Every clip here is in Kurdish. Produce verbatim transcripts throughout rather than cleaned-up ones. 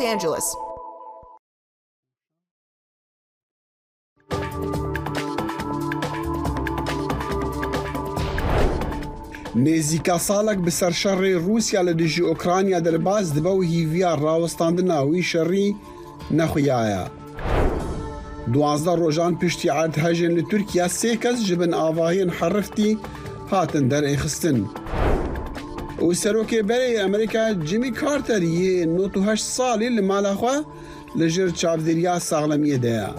Angeles. Nêzîka salek bi ser şerê Rûsya li dijî Ukrayna derbas dibe û hîviya rawestandina wî şerî nexuyaye. Duwazdeh rojan piştî erdhejên li Tirkiye sê kes ji bin avahiyên heriftî hatin derêxistin. Û serokê berê yê Amerîka Jimmy Carter yê nod û heşt salî li mala xwe li jêr çavdêriya saxlemiyê de ye.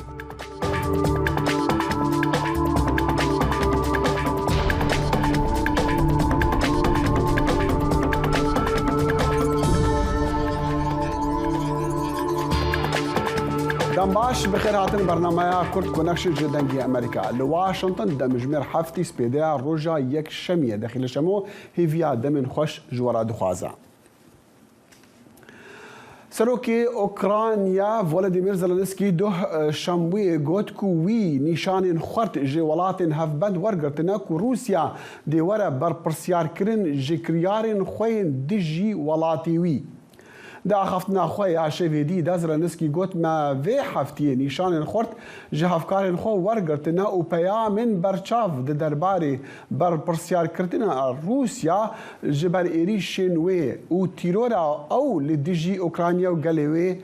Dem baş, bi xêr hatin bernameya Kurd Connection ji Dengê Amerîka. Li Washington demjimêr heftî spêdeya roja Yekşemiyê dexîle şemo hêviya demên xweş ji we re dixwaze. Serokê Ukrayna Volodymyr Zelensky duh, e, şembûyê got ku wî nîşanên xurt ji welatên hevbend wergirtine ku Rûsya dê were berpirsyarkirin ji kiryarên xwe yên dijî welatê wî. Di axaftina xwe ya şevê dî de Zelensky got, me vê heftiyê nîşanên xurt ji hevkarên xwe wergirtine û peyamên berçav di derbarê berpirsyarkirtina Rûsya ji ber êrîşên wê û tîrora ew li dijî Ukrayna û gelê wê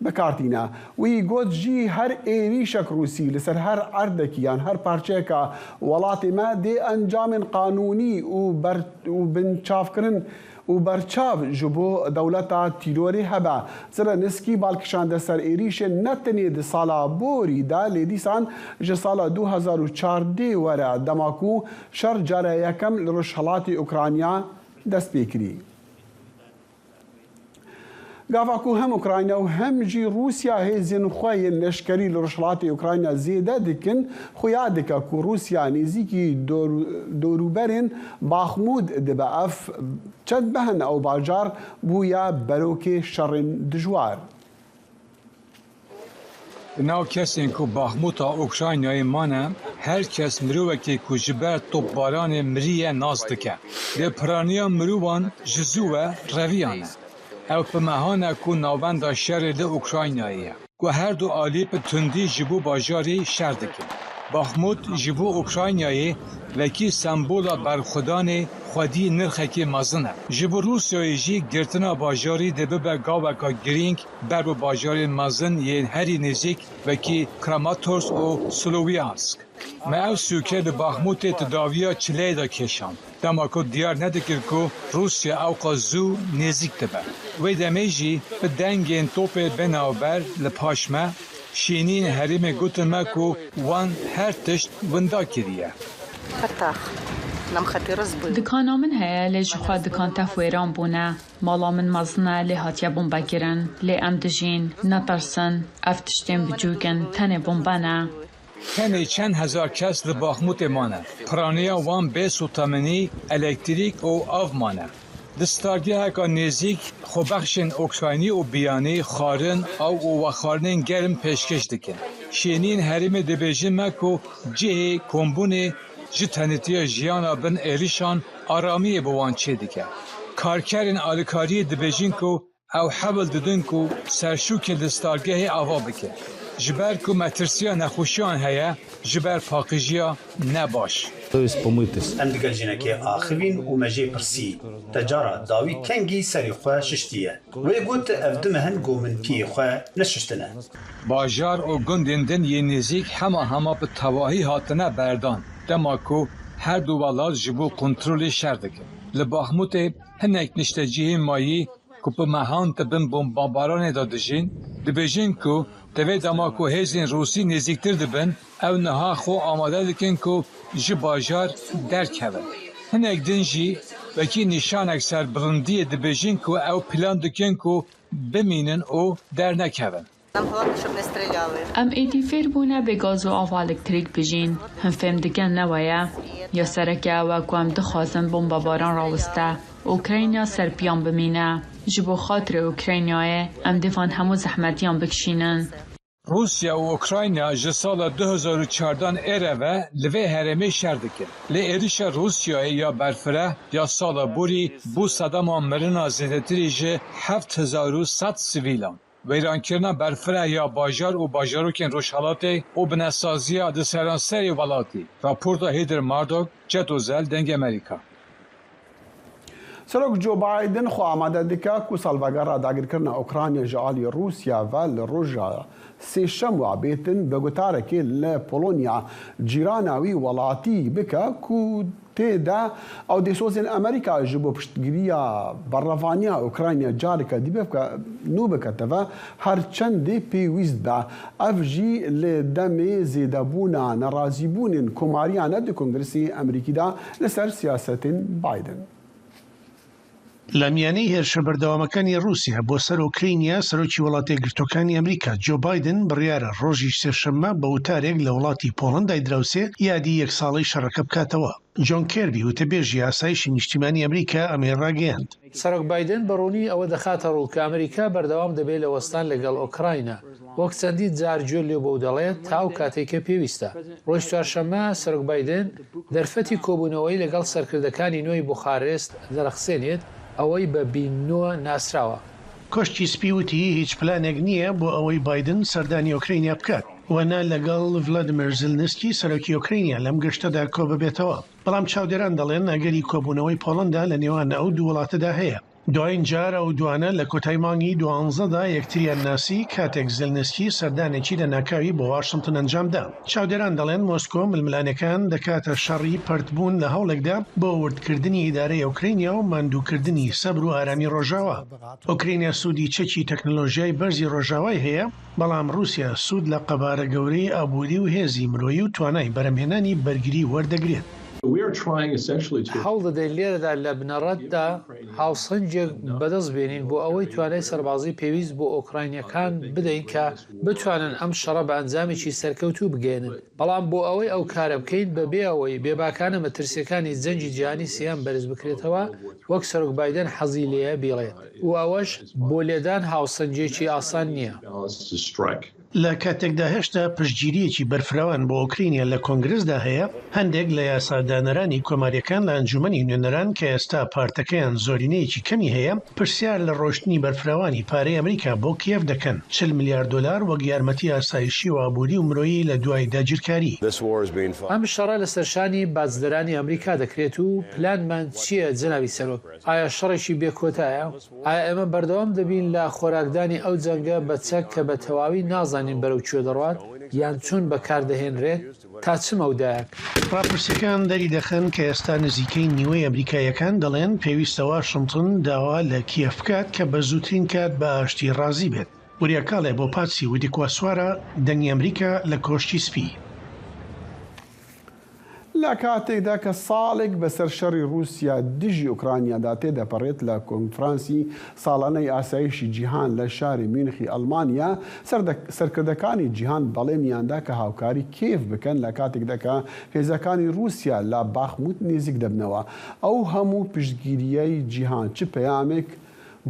bi kar tîne. Wî got, jî her êrîşek Rûsî li ser her erdekî yan her parçeyeka welatê me dê encamên qanûnî û ber û binçavkirin û berçav ji bo dewleta tîrorê hebe. Zelensky bal kişande ser êrîşên ne tenê di sala borî de, lê dîsan ji sala du hezar û çardeh were, dema ku şer cara yekem li rojhelatê Ukrayna dest pê kirî. Gava ku hem Ukrayna û hem jî Rûsya hêzên xwe yên leşkerî li rojhilatê Ukrayna zêde dikin, xuya dike ku Rûsya nêzîkî dor-, dorûberên Baxmûd dibe. Ev çend meh in ew bajar bûye berokê şerên dijwar. Di nav kesên ku Baxmûta Ukraynayê mane, her kes mirovekê ku ji ber topbaranê miriye nas dike. Lê piraniya mirovan ji zû ve reviyane. Ew bi mehan e ku navenda şerê li Ukraynayê ye, ku her du alî bi tundî ji bo bajarê şer dikin. Baxmût ji bo Ukraynayê wekî sembola berxwedanê xwedî nirxekî mezin e. Ji bo Rûsyayê jî girtina bajarî dê bibe gaveka girîng ber bi bajarên mezin yên herî nêzîk wekî Kramatorsk û Sloviansk. Me ew sûke li Baxmûtê di dawiya çileyê de kêşand, dema ku diyar nedikir ku Rûsya ewqas zû nêzîk dibe. Wê demê jî bi dengên topê binavber li paş me, şêniyên herêmê gotin me ku wan her tişt winda kiriye. Xetax. Nam xetî riz bû. Dikana min heye, lê ji xwe dikan tev wêran bûne. Mala min mezin e, lê hatiye bombekirin. Lê em dijîn. Netirsin. Ev tiştên biçûk in, tenê bombe ne. Tenê çend hezar kes li Baxmûtê mane. Piraniya wan bê sotemenî, elektrîk û av mane. Di stargeheka nêzîk, xwebexşên Ukraynî û biyanî xwarin, av û vexwarinên germ pêşkêş dikin. Şêniyên herêmê dibêjin me ku cihê kombûnê ji tenêtiya jiyana bin êrişan aramiyê bi wan çêdike. Karkerên alîkariyê dibêjin ku ew hewl didin ku serşokê li stargehê ava bikin. Ji ber ku metirsiya nexweşiyan heye, ji ber paqijiya ne baş. Em digel jinekê axivîn û me jê pirsî, te cara dawî kengî serê xwe şiştiye? Wê got, ev du meh in ku min piyê xwe neşiştine. Bajar û gundên din yên nêzîk hema hema bi tevahî hatine berdan, dema ku her du welat ji bo kontrolê şer dikin. Li Baxmûtê hinek niştecihên mayî ku bi mehan di bin bombebaranê de dijîn, dibêjin ku di vê dema ku hêzên Rûsî nêzîktir dibin, ew niha xwe amade dikin ku ji bajar derkevin. Hinek din jî wekî nîşanek serbilindiyê dibêjin ku ew plan dikin ku bimînin û dernekevin. Нам головне, щоб не стріляли. Em êdî fêr bûne bê gaz û ava elektrîk bijîn. Him fêm dikin ne we ye. Ya sereke ew e ku em dixwazin bombebaran rawiste. Ukrayna ser piyan bimîne. Ji bo xatirê Ukraynayê em dê van hemû zehmetiyan bikişînin. Rûsya û Ukrayna ji sala du hezar û çardeh ê re ve li vê herêmê şer dikin. Lê êrişa Rûsyayê ya berfireh ya sala borî bû sedema mirina zêdetirî ji heft hezar û sed sivîlan. Wêrankirina berfireh ya bajar û bajarokên Rojhelatê û binesaziya di seranserê welatê. Raporta Heather Murdoch, Chet Ozel, Dengê Amerîka. Serok Joe Biden xwe amade dike ku salvegera dagirkirina Ukrayna ji alî Rûsya ve li roja sêşem wa bêtin bi gutarekê li Polonya, cîrana wî welatî, bike ku tê de ew dê sozên Amerîka ji bo piştgiriya berevaniya Ukrayna careke dî bike, nû bike teve, her çendê pêwîst be. Ev jî li demê zêdebûna nerazîbûnên komariyan e di Kongresê Amerîkî de li ser siyasetên Biden. لە میانەی هێرشە بەردەوامەکانی رووسیا بۆ سەر ئۆکرینیا، سەرۆکی وڵاتە یەکگرتووەکانی ئەمریکا جۆ بایدن بڕیارە ڕۆژی سێشەممە بە وتارێک لە وڵاتی پۆڵەندای دراوسێ یادی یەک ساڵەی شەڕەکە بکاتەوە. جۆن کێربی، وتەبێژی ئاسایشی نیشتیمانی ئەمریکا، ئەمەی ڕاگەیاند. سەرۆک بایدن بە ڕوونی ئەوە دەخاتە ڕوو کە ئەمریکا بەردەوام دەبێت لە وەستان لەگەڵ ئۆکراینا، وەک چەندین جار گوێ لێ بۆ دەڵێت، تا ئەو کاتێک کە پێویستە. ڕۆژ چوارشەممە سەرۆک بایدن دەرفەتی کۆبوونەوەی لەگەڵ سەرکردەکانی نوێی بوخارێست دەرەخسێنێت، ئەوەی بە بی نۆ ناسراوە. کۆشکی سپی وتی هیچ پلانێک نییە بۆ ئەوەی بایدن سەردانی ئۆکرینیا بکات، و نە لەگەڵ ڤلادیمیر زلنسکی، سەرۆکی ئۆکرینیا، لەم گەشتەدا کۆ ببێتەوە. بەڵام چاودێران دەڵێن ئەگەری کۆبوونەوەی پۆڵەندا لە نێوان ئەو دوو وڵاتەدا هەیە. دوایین جار ئەو دوانە لە کۆتای مانگی دوانزەدا یەکتریان ناسی، کاتێک زلنسکی سەردانێکی لە ناکاوی بۆ واشنگتن ئەنجام دا. چاودێران دەڵێن مۆسکۆ ململانەکان دەکاتە شەڕی پەرتبوون لە هەوڵێکدا بۆ وردکردنی ئیدارەی ئۆکرینیا و ماندووکردنی سەبر و ئارامی ڕۆژاوا. ئۆکرینیا سوودی چەکی تەکنۆلۆژیای بەرزی ڕۆژاوای هەیە، بەڵام رووسیا سوود لە قەبارە گەورەی ئابووری و هێزی مرۆیی و توانای بەرەمهێنانی بەرگری وەردەگرێت. We are trying essentially to هەوڵ دەدەین لێرەدا لە بنەڕەتدا هاوسەنگێک بەدەست بێنین بۆ ئەوەی توانای سەربازی پێویست بۆ ئۆکراینیەکان بدەین کە بتوانن ئەم شەڕە بە ئەنجامێکی سەرکەوتوو بگەێنن. بەڵام بۆ ئەوەی ئەو کارە بکەین بەبێ ئەوەی بێباکانە مەترسیەکانی جەنگی جیهانی سێیەم بەرز بکرێتەوە، وەک سەرۆک بایدن حەزی لێیە بیڵێت. و ئەوەش بۆ لێدان هاوسەنگێکی ئاسان نییە. لە کاتێکدا هێشتا پشتگیریەکی بەرفراوان بۆ ئۆکرینیا لە کۆنگرسدا هەیە، هەندێک لە یاسادانەرانی کۆماریەکان لە ئەنجومەنی نوێنەران کە ئێستا پارتەکەیان زۆرینەیەکی کەمی هەیە، پرسیار لە ڕۆشتنی بەرفراوانی پارەی ئەمریکا بۆ کیێڤ دەکەن، چل ملیار دۆلار وەک یارمەتی ئاسایشی و ئابووری و مرۆیی لە دوای داگیرکاری. This war is being fought. ئەم شەڕە لەسەر شانی باجدەرانی ئەمریکا دەکرێت و پلانمان چییە، جەنابی سەرۆک؟ ئایا شەڕێکی بێکۆتایە؟ ئایا ئێمە بەردەوام دەبین لە خۆراکدانی ئەو جەنگە بە چەک کە بە تەواوی نازانین بەرەو کوێ دەڕوات یان چۆن بەکاردەهێنرێت؟ تا چ مەودایەک؟ ڕاپرسیەکان دەری دەخەن کە ئێستا نزیکەی نیوەی ئەمریکاییەکان دەڵێن پێویستە واشنگتن داوا لە کیێڤ بکات کە بە زووترین کات بە ئاشتی ڕازی بێت. وریا کاڵێ بۆ پاتسی ودیکواسوارە، دەنگی ئەمریکا، لە کۆشکی سپی. لە کاتێکدا کە ساڵێک بەسەر شەڕی رووسیا دژی ئۆکرانیادا تێدەپەڕێت، لە کۆنفرانسی ساڵانەی ئاسایشی جیهان لە شاری میونخی ئەڵمانیا، سەردە-، سەرکردەکانی جیهان بەڵێنیاندا کە هاوکاری کیێڤ بکەن، لە کاتێکدا کە هێزەکانی رووسیا لە باخموت نێزیک دەبنەوە. ئەو هەموو پشتگیریەی جیهان چ پەیامێک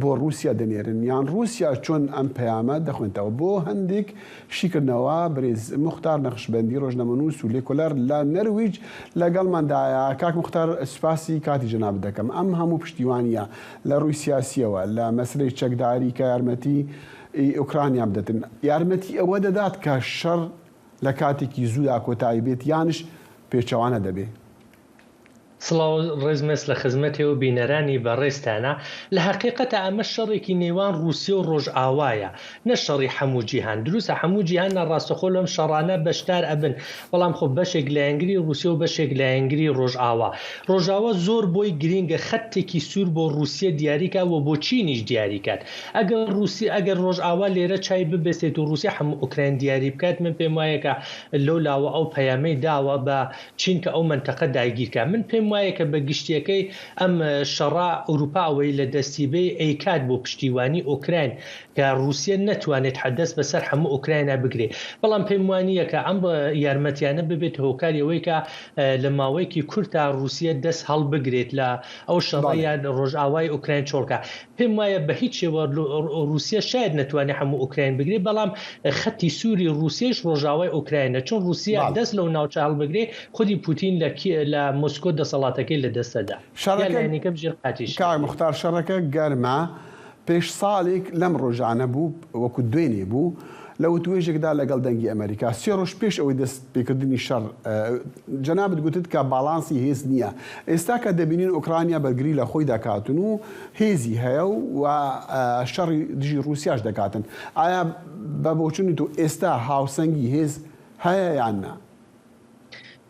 بۆ رووسیا دەنێرن؟ یان رووسیا چۆن ئەم پەیامە دەخوێنتەوە؟ بۆ هەندێک شیکردنەوە، برێز مختار نەخشبەندی، ڕۆژنامەنووس و لێکۆلەر لە نەرویج، لەگەڵماندایە. کاک مختار، سپاسی کاتی جەنابت دەکەم. ئەم هەموو پشتیوانیە لە ڕووی سیاسیەوە، لە مەسلەی چەکداری کە یارمەتی ئۆکرانیا بدەتن، یارمەتی ئەوە دەدات کە شەڕ لە کاتێکی زوودا کۆتایی بێت، یانش پێچەوانە دەبێ؟ سڵاو، ڕێز مێز لە خزمەتێ و بینەرانی بەڕێزتانە. لە حەقیقەتە ئەمە شەڕێکی نێوان رووسیا و ڕۆژئاوایە، نە شەڕی هەموو جیهان. دروستە هەموو جیهان ناڕاستەخۆ لەم شەڕانە بەشدار ئەبن، بەڵام خۆ بەشێک لایەنگری رووسیا و بەشێک لایەنگری ڕۆژئاوا. ڕۆژئاوا زۆر بۆی گرینگە، خەتێکی سوور بۆ رووسیا دیاریکا و بۆ چینیش دیاریکات. ئەگەر رووسی-، ئەگەر ڕۆژئاوا لێرە چای ببێسێت و رووسیا هەموو ئۆکراین دیاری بکات، من پێم وایە کە لەو لاوە ئەو پەیامەی داوە بە چین کە ئەو منتەقە داگیرکە. من پێم وایە کە بە گشتیەکەی ئەم شەڕا ئەوروپا ئەوەی لە دەستی بێ ئەیکات بۆ پشتیوانی ئۆکراین کە رووسیا نەتوانێت حە-، دەست بەسەر هەموو ئۆکراینا بگرێ. بەڵام پێم وانییە کە ئەم یارمەتیانە ببێت هۆکاری ئەوەی کە، ئە، لە ماوەیەکی کورتا رووسیا دەست هەڵبگرێت لە ئەو شەڕە بەڵێ. یان ڕۆژئاوای ئۆکراین چۆڵکە. پێم وایە بە هیچ شێوە رو-، رو-، رووسیا شاید نەتوانێت هەموو ئۆکراین بگرێت، بەڵام خەتی سووری رووسیاش ڕۆژاوای ئۆکراینە، چون رووسیا بەڵێ. دەست لەو ناوچە هەڵبگرێ، خودی پوتین لە کی-، لە مۆسکۆ دەسەڵاتەکەی لە دەستەدا. شەڕەکە یا لایەنی کەم ژێر قاتیش. کاک مختار، شەڕەکە گەرمە. پێش ساڵێک لەم ڕۆژانە بوو، وەکو دوێنێ بوو، لە وتوێژێکدا لەگەڵ دەنگی ئەمریکا، سێ ڕۆژ پێش ئەوەی دەست پێکردنی شەڕ، ئە، جەنابت گوتت کە باڵانسی هێز نییە. ئێستا کە دەبینین ئۆکرانیا بەرگری لە خۆی دەکاتن و هێزی هەیە و، و، ئە، شەڕی دژی رووسیاش دەکاتن. ئایا بە بۆچوونی تۆ ئێستا هاوسەنگی هێز هەیە یان نا؟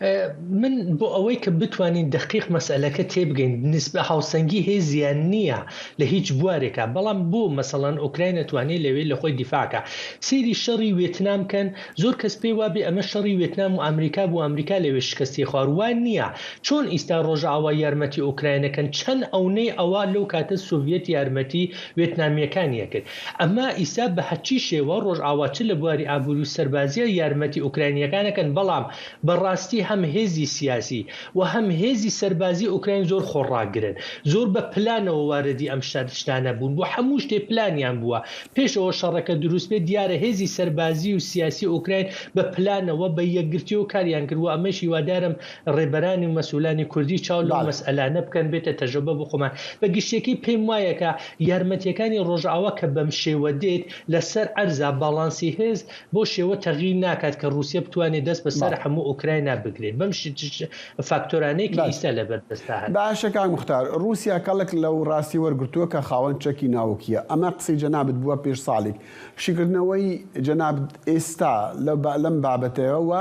ئە، من بۆ ئەوەی کە بتوانین دەقیق مەسەلەکە تێبگەین، نسبە هاوسەنگی هێزیان نییە لە هیچ بوارێکە. بەڵام بۆ مەسەڵەن ئۆکراین ئەتوانێت لەوێ لە خۆی دیفاع کە. سەیری شەڕی وێتنام کەن، زۆر کەس پێی وابێ ئەمە شەڕی وێتنام و ئەمریکا بوو، ئەمریکا لەوێ شکستی خوار. وان نییە. چۆن ئیستا ڕۆژاوا یارمەتی ئۆکراینەکەن؟ چەند ئەونەی ئەوە لەو کاتە سۆڤیەت یارمەتی وێتنامیەکانیە کرد؟ ئەمە ئیسا بە هەچی شێوە ڕۆژاوا چ لە بواری ئابووری و سەربازیە یارمەتی ئۆکراینیەکانەکەن، بەڵام بەڕاستی هەم هێزی سیاسی و هەم هێزی سەربازی ئۆکراین زۆر خۆڕاگرن، زۆر بە پلانەوە واردی ئەم شتانە بوون، بۆ هەموو شتێ پلانیان بووە. پێشەوە شەڕەکە دروست بێت، دیارە هێزی سەربازی و سیاسی ئۆکراین بە پلانەوە، بە یەکگرتیەوە کاریان کردووە. ئەمەش هیوادارم ڕێبەرانی و مەسئولانی کوردی چاو لەو بەڵێ. مەسئلانە بکەن، بێتە تەجربە بۆ خۆمان. بە گشتێکی پێم وایە کە یارمەتیەکانی ڕۆژاوا کە بەم شێوە دێت، لەسەر ئەرزا باڵانسی هێز بۆ شێوە تەغییر ناکات کە رووسیا بتوانێت دەست بە سەر بەڵێ. هەموو ئۆکراینا بگرێت. بەم ش-، ش-، ش-، فاکتۆرانەی کە بەس. ئیستا لەبەر دەستا هەن. باشە کاک مختار، رووسیا کەڵک لەو ڕاستی وەرگرتووە کە خاوەن چەکی ناوکیە. ئەمە قسەی جەنابت بووە پێش ساڵێک. شیکردنەوەی جەنابت ئێستا لە با-، لەم بابەتەوە و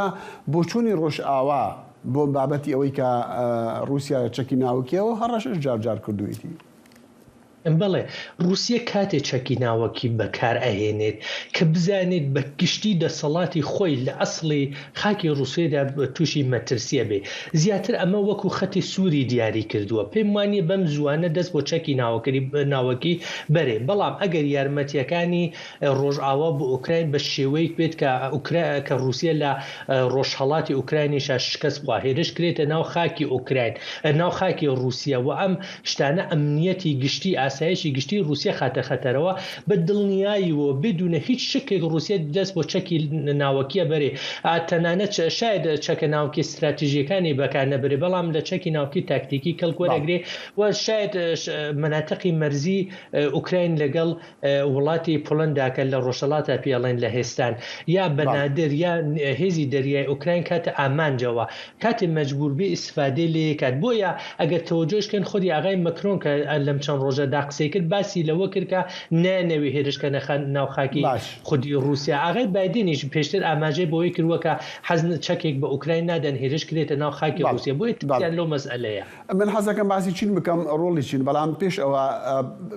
بۆچوونی ڕۆژاوا بۆ بابەتی ئەوەی کە، ئە، رووسیا چەکی ناوکیەوە هەڕەشەش جار جار کردوویەتی. بەڵێ، رووسیا کاتێ چەکی ناوەکی بەکار ئەهێنێت کە بزانێت بە گشتی دەسەڵاتی خۆی لە ئەسڵی خاکی رووسیادا تووشی مەترسیە بێ. زیاتر ئەمە وەکو خەتی سووری دیاری کردووە. پێم وانیە بەم زوانە دەست بۆ چەکی ناوەکەری-، ناوەکی بەرێ. بەڵام ئەگەر یارمەتیەکانی ڕۆژاوا بۆ ئۆکراین بە شێوەیەک بێت کە ئۆکرا-، کە رووسیا لە، ئە، ڕۆژهەڵاتی ئۆکراینیشا شکست بخوا، هێرش کرێتە ناو خاکی ئۆکراین، ئە، ناو خاکی رووسیا و ئەم شتانە ئەمنیەتی گشتی، ئاسایشی گشتی رووسیا خاتە خەتەرەوە، بە دڵنیاییەوە، بدونە هیچ شکێک رووسیا دەست بۆ چەکی ناوەکیە بەرێ. ئا، تەنانەت چ-، شاید چەکە ناوکی استراتیژیەکانی بەکار نەبرێ، بەڵام لە چەکی ناوکی تاکتیکی کەڵک بەڵێ. وەرەگرێ و شاید، ئە، ش-، مناتقی مەرزی، ئە، ئوکراین لەگەڵ، ئە، وڵاتی پۆلەندا کە لە ڕۆژهەڵاتە پێڵێن لە هێستان، یا بەڵێ. بەنادر یا هێزی دەریای ئوکراین کاتە ئامانجەوە، کاتێ مەجبور بێ ئیسفادەی لێ کات. بۆیە ئەگەر تەوەجۆش کەن خودی ئاغای مەکرۆن کە لەم چەند ڕۆژەدا قسەی کرد، باسی لەوە کرد کە نەیانەوێ هێرشکەنە خە-، ناو خاکی باش. خودی رووسیا. ئاغای بایدنیش پێشتر ئاماژەی بۆی کردووە کە حەز ن-، چەکێک بە ئوکراین نادەن هێرش کرێتە ناو خاکی بەڵێ. رووسیا. بۆیە بەڵێ. ترسیان لەو مەسئلەیە. من حەزەکەم باسی چین بکەم، ڕۆڵی چین، بەڵام پێش ئەوە، ئە،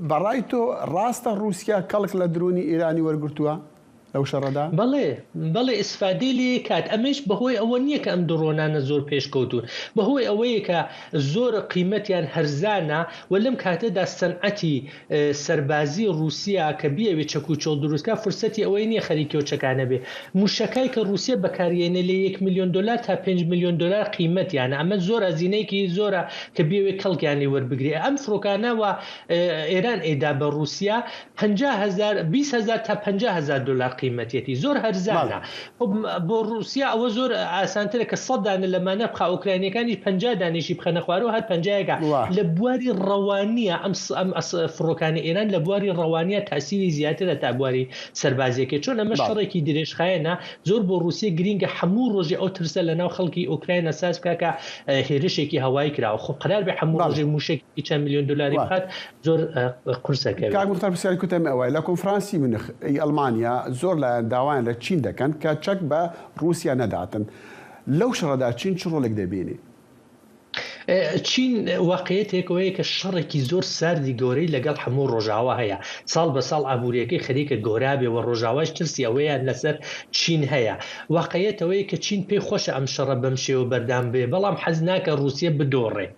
بەڕای تۆ ڕاستە رووسیا کەڵک لە درۆنی ئێرانی وەرگرتووە لەو شەڕەدا؟ بەڵێ، بەڵێ، ئیسفادەی لێ کات. ئەمەش بەهۆی ئەوە نییە کە ئەم درۆنانە زۆر پێشکەوتون، بەهۆی ئەوەیە کە زۆر قیمەتیان هەرزانە و لەم کاتەدا سەنعەتی، ئە، سەربازی رووسیا کە بیەوێ چەک و چۆڵ دروستکە، فرسەتی ئەوەی نییە خەریکەوە چەکانە بێ. موشەکای کە رووسیا بەکاریێنێ لە یەک ملیۆن دۆلار تا پێنج ملیۆن دۆلار قیمەتیانە. ئەمە زۆر ئەزینەیەکی زۆرە کە بیەوێ کەڵکیان لێ وەربگرێ. ئەم فڕۆکانە و، ئە، ئێران ئەیدا بە رووسیا پەنجا هەزار، بیست هەزار تا پەنجا هەزار دۆلار قیمەتیەتی. زۆر هەرزانە. بەڵێ. خۆ بۆ رووسیا ئەوە زۆر ئاسانترە کە سەد دانە لەمانە بخا، ئۆکراینیەکانیش پەنجا دانیشی بخەنە خوارەوە، هەر پەنجایەکە. وا. لە بواری ڕەوانیە ئەم س-، ئەم ئەس-، فڕۆکانی ئێران لە بواری ڕەوانیە تاسیری زیاترە تا بواری سەربازیەکە. چۆن ئەمە بەڵێ. شەڕێکی درێژخایەنە، زۆر بۆ رووسیا گرینگە هەموو ڕۆژێ ئەو ترسە لە ناو خەڵکی ئۆکراینە ساز بکا کە، ئە، هێرشێکی هەوایی کراوە. خۆ قرار بێ هەموو بەڵێ. ڕۆژێ موشێکی چەند ملیۆن دۆلاری وا. بخات، زۆر، ئە، قورسەکە بێت. کاک مختار، پرسیاری کوتەمە ئەوەیە، لە کۆنفرانسی مونخ ی ئەڵمانیا زۆر لایەن داوایان لە چین دەکەن کە چەک بە رووسیا نەداتن. لەو شەڕەدا چین چ ڕۆلێک دەبینێ؟ ئە، چین واقعیەتێک ئەوەیە کە شەڕێکی زۆر ساردی گەورەی لەگەڵ هەموو ڕۆژاوا هەیە. ساڵ بە ساڵ ئابووریەکەی خەریکە گەورابێ و ڕۆژاوایش ترسی ئەوەیان لەسەر چین هەیە. واقعیەت ئەوەیە کە چین پێی خۆشە ئەم شەڕە بەم شێوە بەردام بێ، بەڵام حەز ناکە رووسیا بدۆڕێ.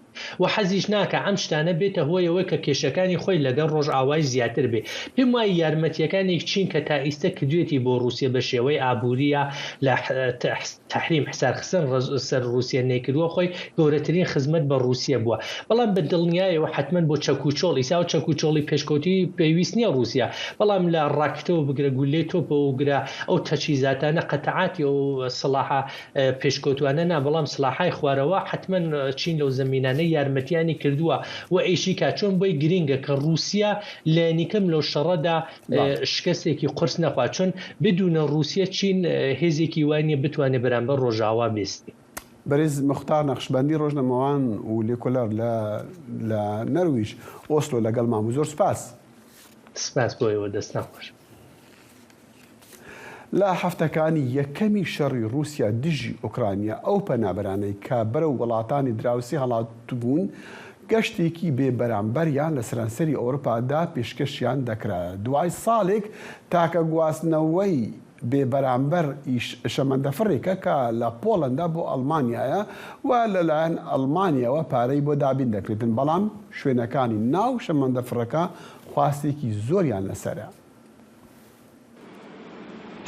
و حەزیش ناکە ئەم شتانە بێتە هۆی ئەوەی کە کێشەکانی خۆی لەگەڵ ڕۆژاوای زیاتر بێ. پێم وایە یارمەتیەکانی چین کە تا ئیستە کردوێتی بۆ رووسیا بە شێوەی ئابووریە لە ح-، تەح-، تەحریم حسار خستن ڕز-، سەر رووسیا نەیکردووە، خۆی گەورەترین خزمەت بە رووسیا بووە. بەڵام بە دڵنیایەوە حتمەن بۆ چەک و چۆڵ، ئیسا و چەک و چۆڵی پێشکەوتی پێویست نییە رووسیا. بەڵام لە ڕاکتەوە بگرە، گولەی تۆپەوە بگرە، ئەو تەچیزاتانە، قەتەعاتی ئەو سڵاحە، ئە، پێشکەوتوانە نا، بەڵام سڵاحای خوارەوە حتمەن، ئە، چین لەو زەمینانە یارمەتیانی کردووە و ئێشیکا چۆن بۆی گرینگە کە رووسیا لە نیکەم لەو شەڕەدا، بەڵێ. ئە، شکەستێکی قورس نەخوا، چۆن بدونە رووسیا چین، ئە، هێزێکی وای نییە بتوانێت بەرامبەر ڕۆژاوا بێستی. بەرێز مختار نەخشبەندی ڕۆژنەمەوان و لێکۆلەر لە، لە نەرویج، ئۆسلۆ، لەگەڵمان بوو. زۆر سپاس. سپاس بۆ ئێوە، دەست ناخۆش. لە هەفتەکانی یەکەمی شەڕی رووسیا دژی ئۆکرانیا، ئەو پەنابەرانەی کە بەرەو وڵاتانی دراوسی هەڵاتبوون، گەشتێکی بێ بەرامبەریان لە سەرانسەری ئەوروپادا پێشکەشیان دەکرا. دوای ساڵێک تاکە گواستنەوەی بێ بەرامبەر ئیش شەمەندەفڕێکە کە لە پۆڵەندا بۆ ئەڵمانیایە و لەلایەن ئەڵمانیەوە پارەی بۆ دابین دەکرێتن، بەڵام شوێنەکانی ناو شەمەندەفڕەکە خواستێکی زۆریان لەسەرە.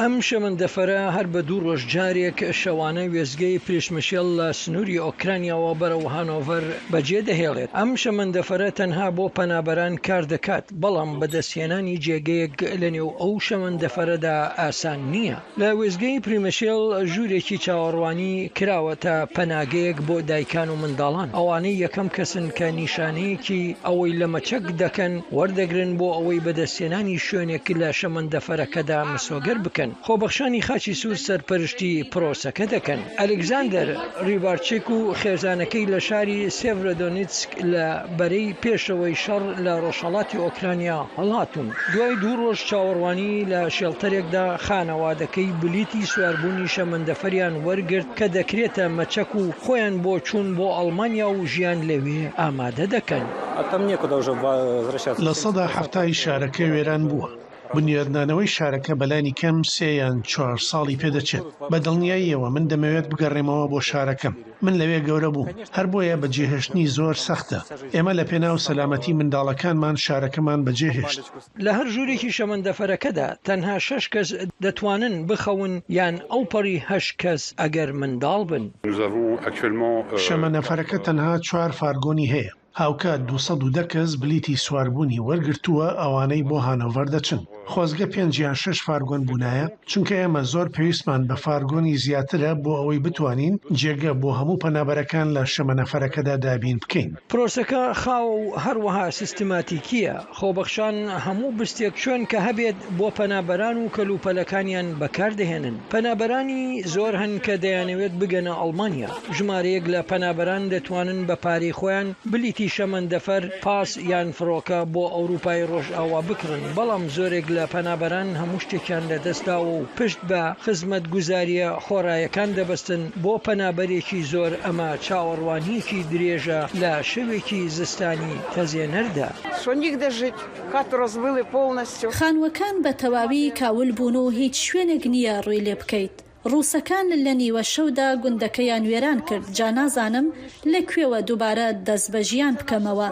ئەم شەمەندەفەرە هەر بە دوو ڕۆژ جارێک شەوانە وێستگەی پریشمشێڵ لە سنووری ئۆکرانیاوە بەرەو هانۆڤەر بەجێ دەهێڵێت. ئەم شەمەندەفەرە تەنها بۆ پەنابەران کار دەکات، بەڵام بەدەستهێنانی جێگەیەک لە نێو ئەو شەمەندەفەرەدا ئاسان نییە. لە وێستگەی پریمەشێڵ ژوورێکی چاوەڕوانی کراوە تا پەناگەیەک بۆ دایکان و منداڵان. ئەوانەی یەکەم کەسن کە نیشانەیەکی ئەوەی لە مەچەک دەکەن وەردەگرن بۆ ئەوەی بەدەستهێنانی شوێنێک لە شەمەندەفەرەکەدا مسۆگەر بکەن. خۆبەخشانی خاچی سوور سەرپەرشتی پرۆسەکە دەکەن. ئەلکساندەر ریبارچیک و خێزانەکەی لە شاری سێڤرۆدۆنیتسک لە بەرەی پێشەوەی شەڕ لە ڕۆژهەڵاتی ئۆکرانیا هەڵهاتوون. دوای دوو ڕۆژ چاوەڕوانی لە شێڵتەرێکدا، خانەوادەکەی بلیتی سواربوونی شەمەندەفەریان وەرگرت کە دەکرێتە مەچەک و خۆیان بۆ چوون بۆ ئەڵمانیا و ژیان لەوێ ئامادە دەکەن. А там некуда уже возвращаться. لە سەدا حەفتای شارەکە وێران بووە. بنیادنانەوەی شارەکە بەلانی کەم سێ یان چوار ساڵی پێدەچێت. بە دڵنیاییەوە من دەمەوێت بگەڕێمەوە بۆ شارەکەم. من لەوێ گەورە بووم. هەر بۆیە بە جێهێشتنی زۆر سەختە. ئێمە لە پێناو سەلامەتی منداڵەکانمان شارەکەمان بەجێهێشت. لە هەر ژوورێکی شەمەندەفەرەکەدا تەنها شەش کەس دەتوانن بخەون یان ئەو پەڕی هەشت کەس ئەگەر منداڵ بن. Nous avons actuellement, euh, شەمەندەفەرەکە تەنها چوار فارگۆنی هەیە. هاوکات دوو سەد و دە کەس بلیتی سواربوونی وەرگرتووە، ئەوانەی بۆ هانۆڤەر دەچن. خۆزگە پێنج یان شەش فارگۆن بوونایە، چونکە ئێمە زۆر پێویستمان بە فارگۆنی زیاترە بۆ ئەوەی بتوانین جێگە بۆ هەموو پەنابەرەکان لە شەمەنەفەرەکەدا دابین بکەین. پرۆسەکە خاوە و هەروەها سیستماتیکیە. خۆبەخشان هەموو بستێک شوێن کە هەبێت بۆ پەنابەران و کەلوپەلەکانیان بەکاردەهێنن. پەنابەرانی زۆر هەن کە دەیانەوێت بگەنە ئەڵمانیا. ژمارەیەک لە پەنابەران دەتوانن بە پارەی خۆیان بلیتی شەمەندەفەر، پاس یان فڕۆکە بۆ ئەوروپای ڕۆژئاوا بکڕن، بەڵام زۆرێک لە پەنابەران هەموو شتێکیان لەدەستداوە و پشت بە خزمەتگوزارییە خۆڕایەکان دەبەستن. بۆ پەنابەرێکی زۆر ئەمە چاوەڕوانییەکی درێژە لە شەوێکی زستانی تەزێنەردا. Що ніде жить, хату розбили повністю. خانووەکان بە تەواوی کاول بوون و هیچ شوێنێک نییە ڕووی لێ بکەیت. ڕووسەکان لە نیوە شەودا گوندەکەیان وێران کرد، جا نازانم لە کوێوە دووبارە دەست بە ژیان بکەمەوە.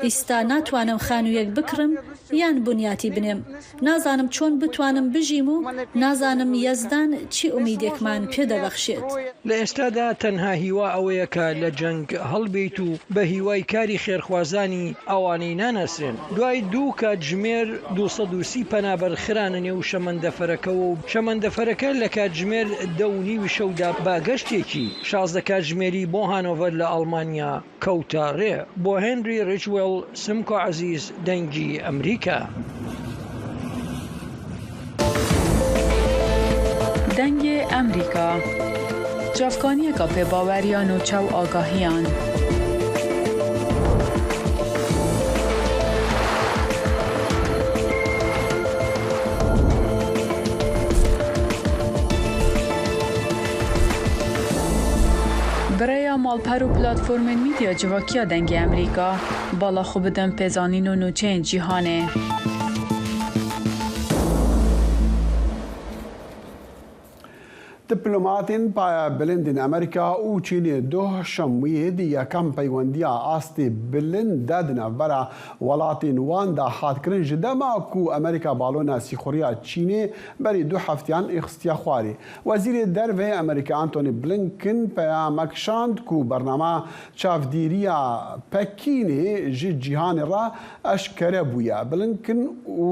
ئیستا ناتوانم خانوویەک بکڕم یان بنیاتی بنێم. نازانم چۆن بتوانم بژیم و نازانم یەزدان چی ئومیدێکمان پێدەبەخشێت. لە ئێستادا تەنها هیوا ئەوەیە کە لە جەنگ هەڵبێیت و بە هیوای کاری خێرخوازانی ئەوانەی ناناسرێن. دوای دوو کاتژمێر دوو سەد و سی پەنابەر خرانە نێو شەمەندەفەرەکەوە و شەمەندەفەرەکە لە کاتژمێر دە و نیوی شەودا با گەشتێکی شازدە کاتژمێری بۆ هانۆڤەر لە ئەڵمانیا کەوتە ڕێ. بۆ هێنری ڕیچوێڵ، سمکۆ عەزیز، دەنگی ئەمریکا. دەنگی ئەمریکا. چاوکانیەکە پێ باوەریان و چاو ئاگاهیان. Bi rêya malper û platformên medya civakiya Dengê Emerîka, bala xwe bidin pêzanîn û nûçeyên cîhanê. Diplomatên paye bilindên Amerîka û Çînê duh şemiyê di yekem peywendiya astê bilind de di navbera welatên wan de hat kirin, ji dema ku Amerîka balona sîxuriya Çînê berî du heftiyan êxistiye xwarê. Wezîrê Derve yê Amerîka Antony Blinken peyamek şand ku bernama çavdêriya Pekînê ji cîhanê re eşkere bûye. Blinken û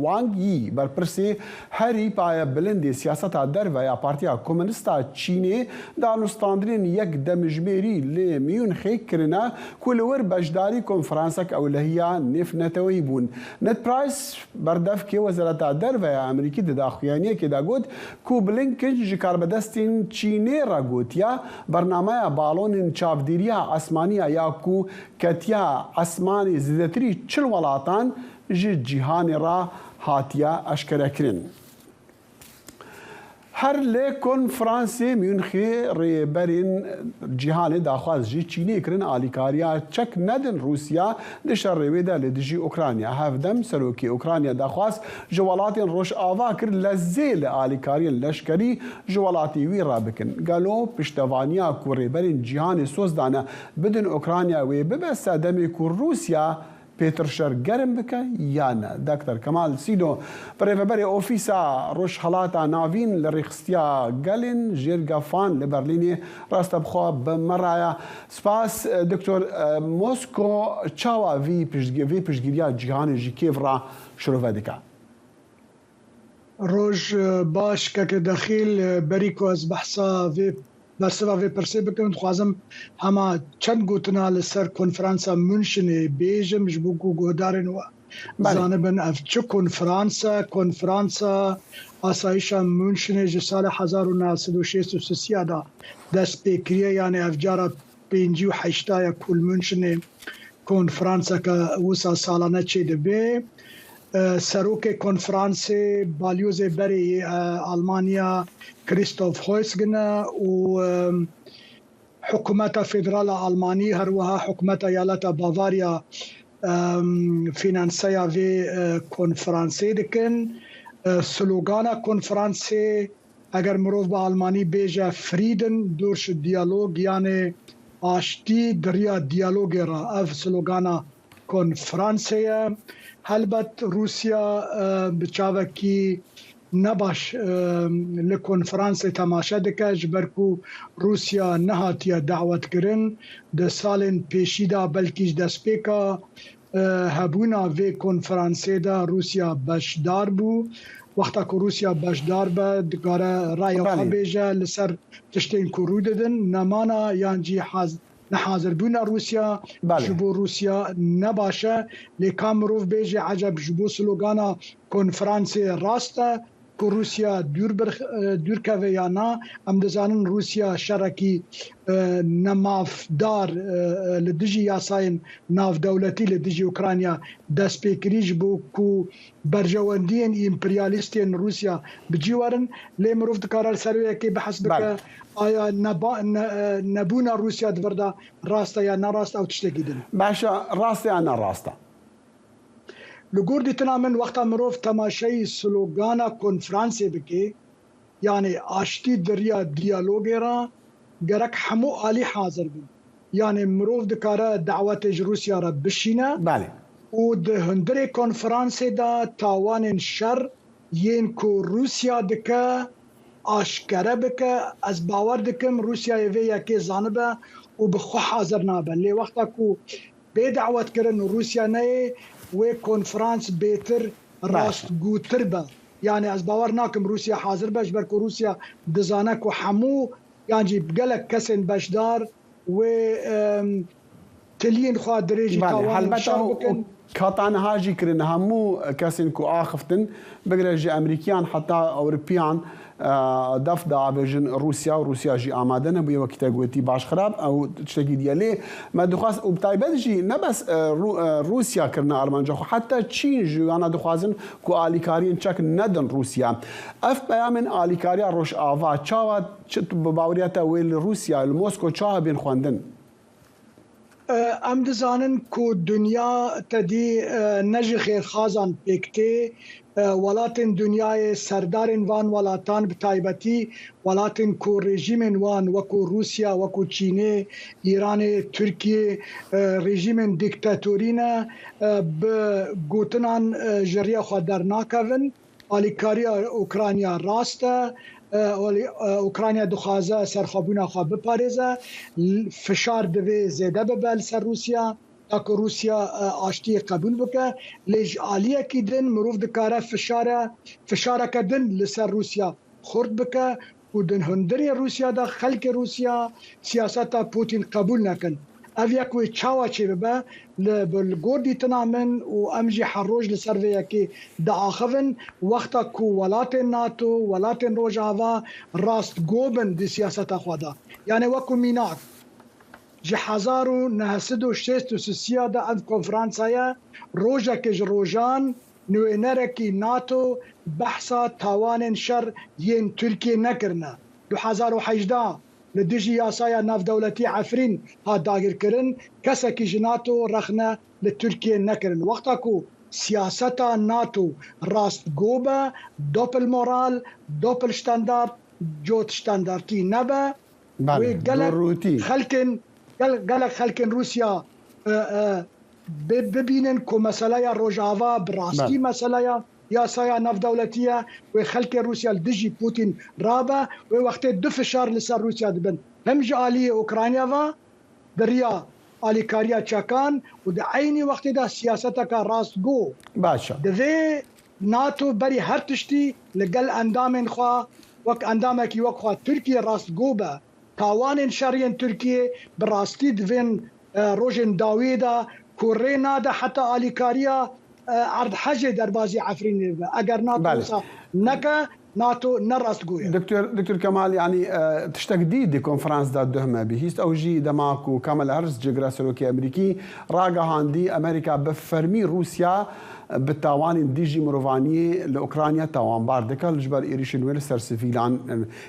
Wang Yi, berpirsê herî payebilindê siyaseta derve ya Partiya Komunîsta Çînê danûstandinên yek demjimêrî li Miyûnxê kirine ku li wir beşdarî konferansek ewlehiya nêvneteweyî bûn. Ned Price, berdevkê Wezareta Derve ya Amerîkî, di daxuyaniyekê de got ku Blinken ji karbidestên Çînê re gotiye, bernameya balonên çavdêriya esmaniya ya ku ketiya esmanê zêdetirî çil welatan ji cîhanê re hatiye eşkerekirin. Her li konferansê Münxê rêberên cîhanê daxwaz ji Çînê kirin alîkariya çek nedin Rûsya di şerê wê de li dijî Ukrayna. Hevdem serokê Ukrayna daxwaz ji welatên Rojava kir lezê li alîkariyên leşkerî ji welatê wî re bikin. Gelo piştevaniya ku rêberên cîhanê soz dane bidin Ukrayna wê bibe sedemê ku Rûsya pêtir şer germ bike ya ne? Doktor Kemal Sîdo, birêveberê Ofîsa Rojhelata Navîn li Rêxistiya Gelên Jêrgefan li Berlînê rastebixwe bi me re ye. Spas, e, Doktor, e, Mosko çawa vî piştgi-, vî piştgiriya cîhanê ji Kiev re şirove dike? Roj, e, baş, keke Dexîl, e, berî ku ez behsa vê, bersiva vê pirsê bikim, dixwazim hema çend gotina li ser konferansa Münşinê bêjim, ji bo ku guhdarên we Belê. zanibin ev çi konferans e. Konferansa Asayişa Münşinê ji sala hezar û neh sed û şêst û sisiya de dest pê kiriye, yanî ev cara pêncî û heşta ya ku li Münşinê konferanseke wisa salane çêdibe. E, serokê konferansê balyozê berê yê, e, Almanya Christoph Heusgen e û, e, hikûmeta federal a Almanî, her wiha hikûmeta eyaleta Bavarya, e, fînanseya vê, e, konferansê dikin. E, slogana konferansê, eger mirov bi almanî bêje Frieden durch Dialog, yanê aştî di riya diyalogê re, ev slogana konferansê ye. Helbet Rûsya, e, bi çavekî nebaş, e, li konferansê temaşe dike, ji ber ku Rûsya nehatiye dawetkirin. Di salên pêşî de belkî ji destpêka e, hebûna vê konferansê de Rûsya beşdar bû. Wexta ku Rûsya beşdar be, dikare raya xwe Belê. bêje li ser tiştên ku rû didin, nemana yan jî haz-, nehazirbûna Rûsya Belê. ji bo Rûsya ne baş e. Lê ka mirov bêje, eceb ji bo slogana konferansê rast e, ku Rûsya dûr bir, e, dûr keve ya na, em dizanin Rûsya şerekî, e, nemafdar, e, e, li dijî yasayên navdewletî li dijî Ukrayna dest pê kirî, ji bo ku berjewendiyên împeryalîstên Rûsya bi cî werin. Lê mirov dikare li ser wê yekê behs bike, Belê. aya neba-, ne-, e, nebûna Rûsya di vir de rast e ya ne rast e, ew tiştekî din e. Baş e, rast e ya ne rast e? Li gor dîtina min, wexta mirov temaşeyî slogana konferansê bike, yanî aştî di riya diyalogê re, gerek hemû alî hazir bin. Yanî mirov dikare dawetê ji Rûsya re bişîne Belê. û di hundirê konferansê de tawanên şer yên ku Rûsya dike aşkere bike. Ez bawer dikim Rûsyayê vê yekê zanibe û bi xwe hazir nabe. Lê wexta ku bê dawetkirin Rûsya neyê, wê konferans bêtir Baş e. rastgûtir be. Yanî ez bawer nakim Rûsya hazir be, ji ber ku Rûsya dizane ku hemû yan jî gelek kesên beşdar wê, em, tiliyên xwe dirêjî Belê, tawanên helbet şer ew bikin. Ka ta niha jî kirin, hemû kesên ku axiftin, bigire ji Emerîkiyan heta Ewropiyan, e, def diavêjin Rûsya û Rûsya jî amade nebûye, wekî te gotî, baş xirab, ew tiştekî diye. Lê me dixwest û bi taybet jî ne bes, e, Rû-, e, Rûsya kirine armanca xwe, heta Çîn ji wana dixwazin ku alîkariyên çek nedin Rûsya. Ev peyamên alîkariya Rojava çawa, çi, bi baweriya te wê li Rûsya, li Mosko çawa bên xwendin? Em dizanin ku dinya tedî, e, ne ji xêrxazan pêk tê. E, welatên dinyayê, serdarên van welatan, bi taybetî welatên ku rejîmên wan wekû Rûsya, wekû Çînê, Îranê, Tirkiyê, e, rejîmên dîktatorî ne, e, bi gotinan, e, ji riya xwe dernakevin. Alîkariya Ukrayna rast e. E, alî-, e, Ukrayna dixwaze serxwebûna xwe biparêze. L-, fişar divê zêde bibe li ser Rûsya, ta ku Rûsya, e, aştiyê qebûl bike. Lê ji aliyekî din mirov dikare fişare, fişareke din li ser Rûsya xurt bike ku di hundirê Rûsya de xelkê Rûsya siyaseta Putin qebûl nekin. Ev yek wê çawa çêbibe, li, bi, li gor dîtina min û em jî her roj li ser vê yekê diaxivin, wexta ku welatên NATO, welatên Rojava rastgo bin di siyaseta xwe de. Yanê wekû mînak, ji hezar û neh sed û şêst û sisiya de ev konferansa ye, rojekê ji rojan nûênerekî NATO behsa tawanên şer yên Tirkiyê nekirine. Du hezar û hejdeh li dijî yasaya navdewletî Efrîn hat dagirkirin, kesekî ji NATO rexne li Tirkiyê nekirin. Wexta ku siyaseta NATO rastgo be, doppelmoral, doppelstandard, cotstandartî nebe, Belê, wê gelek bi rûtî. Xelkên, gel-, gelek xelkên Rûsya, e, e, bi-, bibînin ku meseleya Rojava bi rastî Belê. meseleya yasaya navdewletî ye, wê xelkê Rûsya li dijî Putin rabe, wê wextê du fişar li ser Rûsya dibin. Hem ji aliyê Ukrayna ve, bi riya alîkariya çekan û di eynî wextê de siyaseteke rastgo. Baş e. Divê NATO berî her tiştî li gel endamên xwe, wek endamekî wek xwe Tirkiye rastgo be. Tawanên şer yên Tirkiyê bi rastî divên, e, rojên dawiyê de ku rê nade heta alîkariya, e, erdhejê derbazî Efrînê bibe. Eger NATO Belê. wisa neke, NATO ne rastgo ye. Doktor, Doktor Kemal, yanî, e, tiştek dî di konferans de duh me bihîst. Ew jî dema ku Kamala Harris, cêgira serokê Amerîkî, ragihandî, Amerîka bi fermî Rûsya bi tawanên dijî mirovaniyê li Ukrayna tawanbar dike, li ji ber êrîşên wê li ser sivîlan.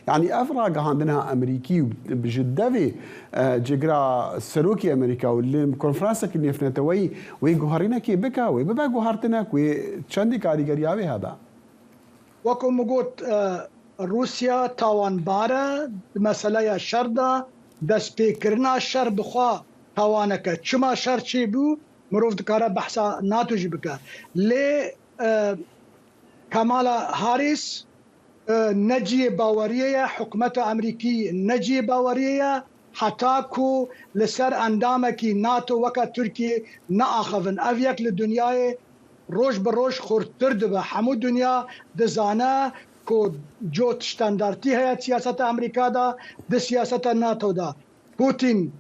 Yanî ev ragihandina Amerîkî û ji devê, e, cêgira serokê Amerîka û li konferansekî nêvneteweyî wê guherînekê bike, wê bibe guhertinek, wê çendî karîgeriya wê hebe. Wekû min got, e, Rûsya tawanbar e di meseleya şer de, destpêkirina şer bi xwe tawanek e. Çima şer çêbû, mirov dikare behsa NATO jî bike. Lê, e, Kamala Harris, e, ne cihê baweriyê ye, hikûmeta Amerîkî ne cihê baweriyê ye, heta ku li ser endamekî NATO weke Tirkiye neaxivin. Ev yek li dinyayê roj bi roj xurttir dibe. Hemû dinya dizane ku cot standartî heye siyaseta Amerîka de, di siyaseta NATO de. Putin,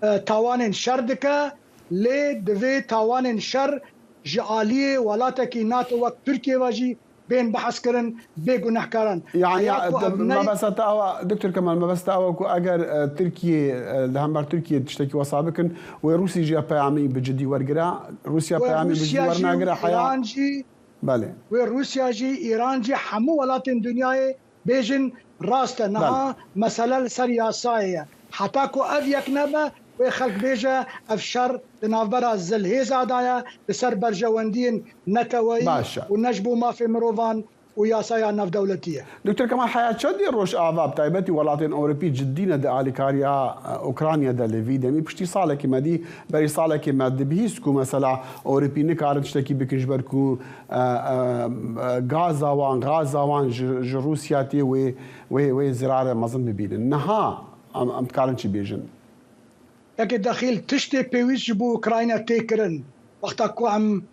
e, tawanên şer dike, lê divê tawanên şer ji aliyê welatekî NATO wek Tirkiye ve jî bên behs kirin, bê gunehkaran. Yani, Heya ku e, ev ne mebesta te awa, Doktor Kemal, mebesta awa ku eger, e, Tirkiye, e, li hember Tirkiye tiştekî wesa bikin, wê Rûsî jî peyamî bi cidî wergira, Rûsya Wê peyamî bi cidî Rûsya jî wernagire, heya Îran jî, Belê. wê Rûsya jî, Îran jî, hemû welatên dinyayê bêjin rast e. Niha Belê. mesele li ser yasayê ye. Heta ku ev yek nebe, wê xelk bêje, ev şer di navbera zilhêza de ye, li ser berjewendiyên neteweyî Baş e. û ne ji bo mafê mirovan û yasaya navdewletî ye. Doktor Kemal, heya çendî Rojava, bi taybetî welatên Ewropî cidî ne di alîkariya, e, Ukrayna de li vî demî? Piştî salekê me dî, berî salekê me dibihîst ku mesela Ewropî nikarin tiştekî bikin ji ber ku, e, e, e, gaza wan, gaza wan ji, ji Rûsya tê wê, wê, wê zirare mezin bibînin. Niha em, em dikarin çi bêjin? Yekê Dexîl, tiştê pêwîst ji bo Ukrayna tê kirin. Wexta ku em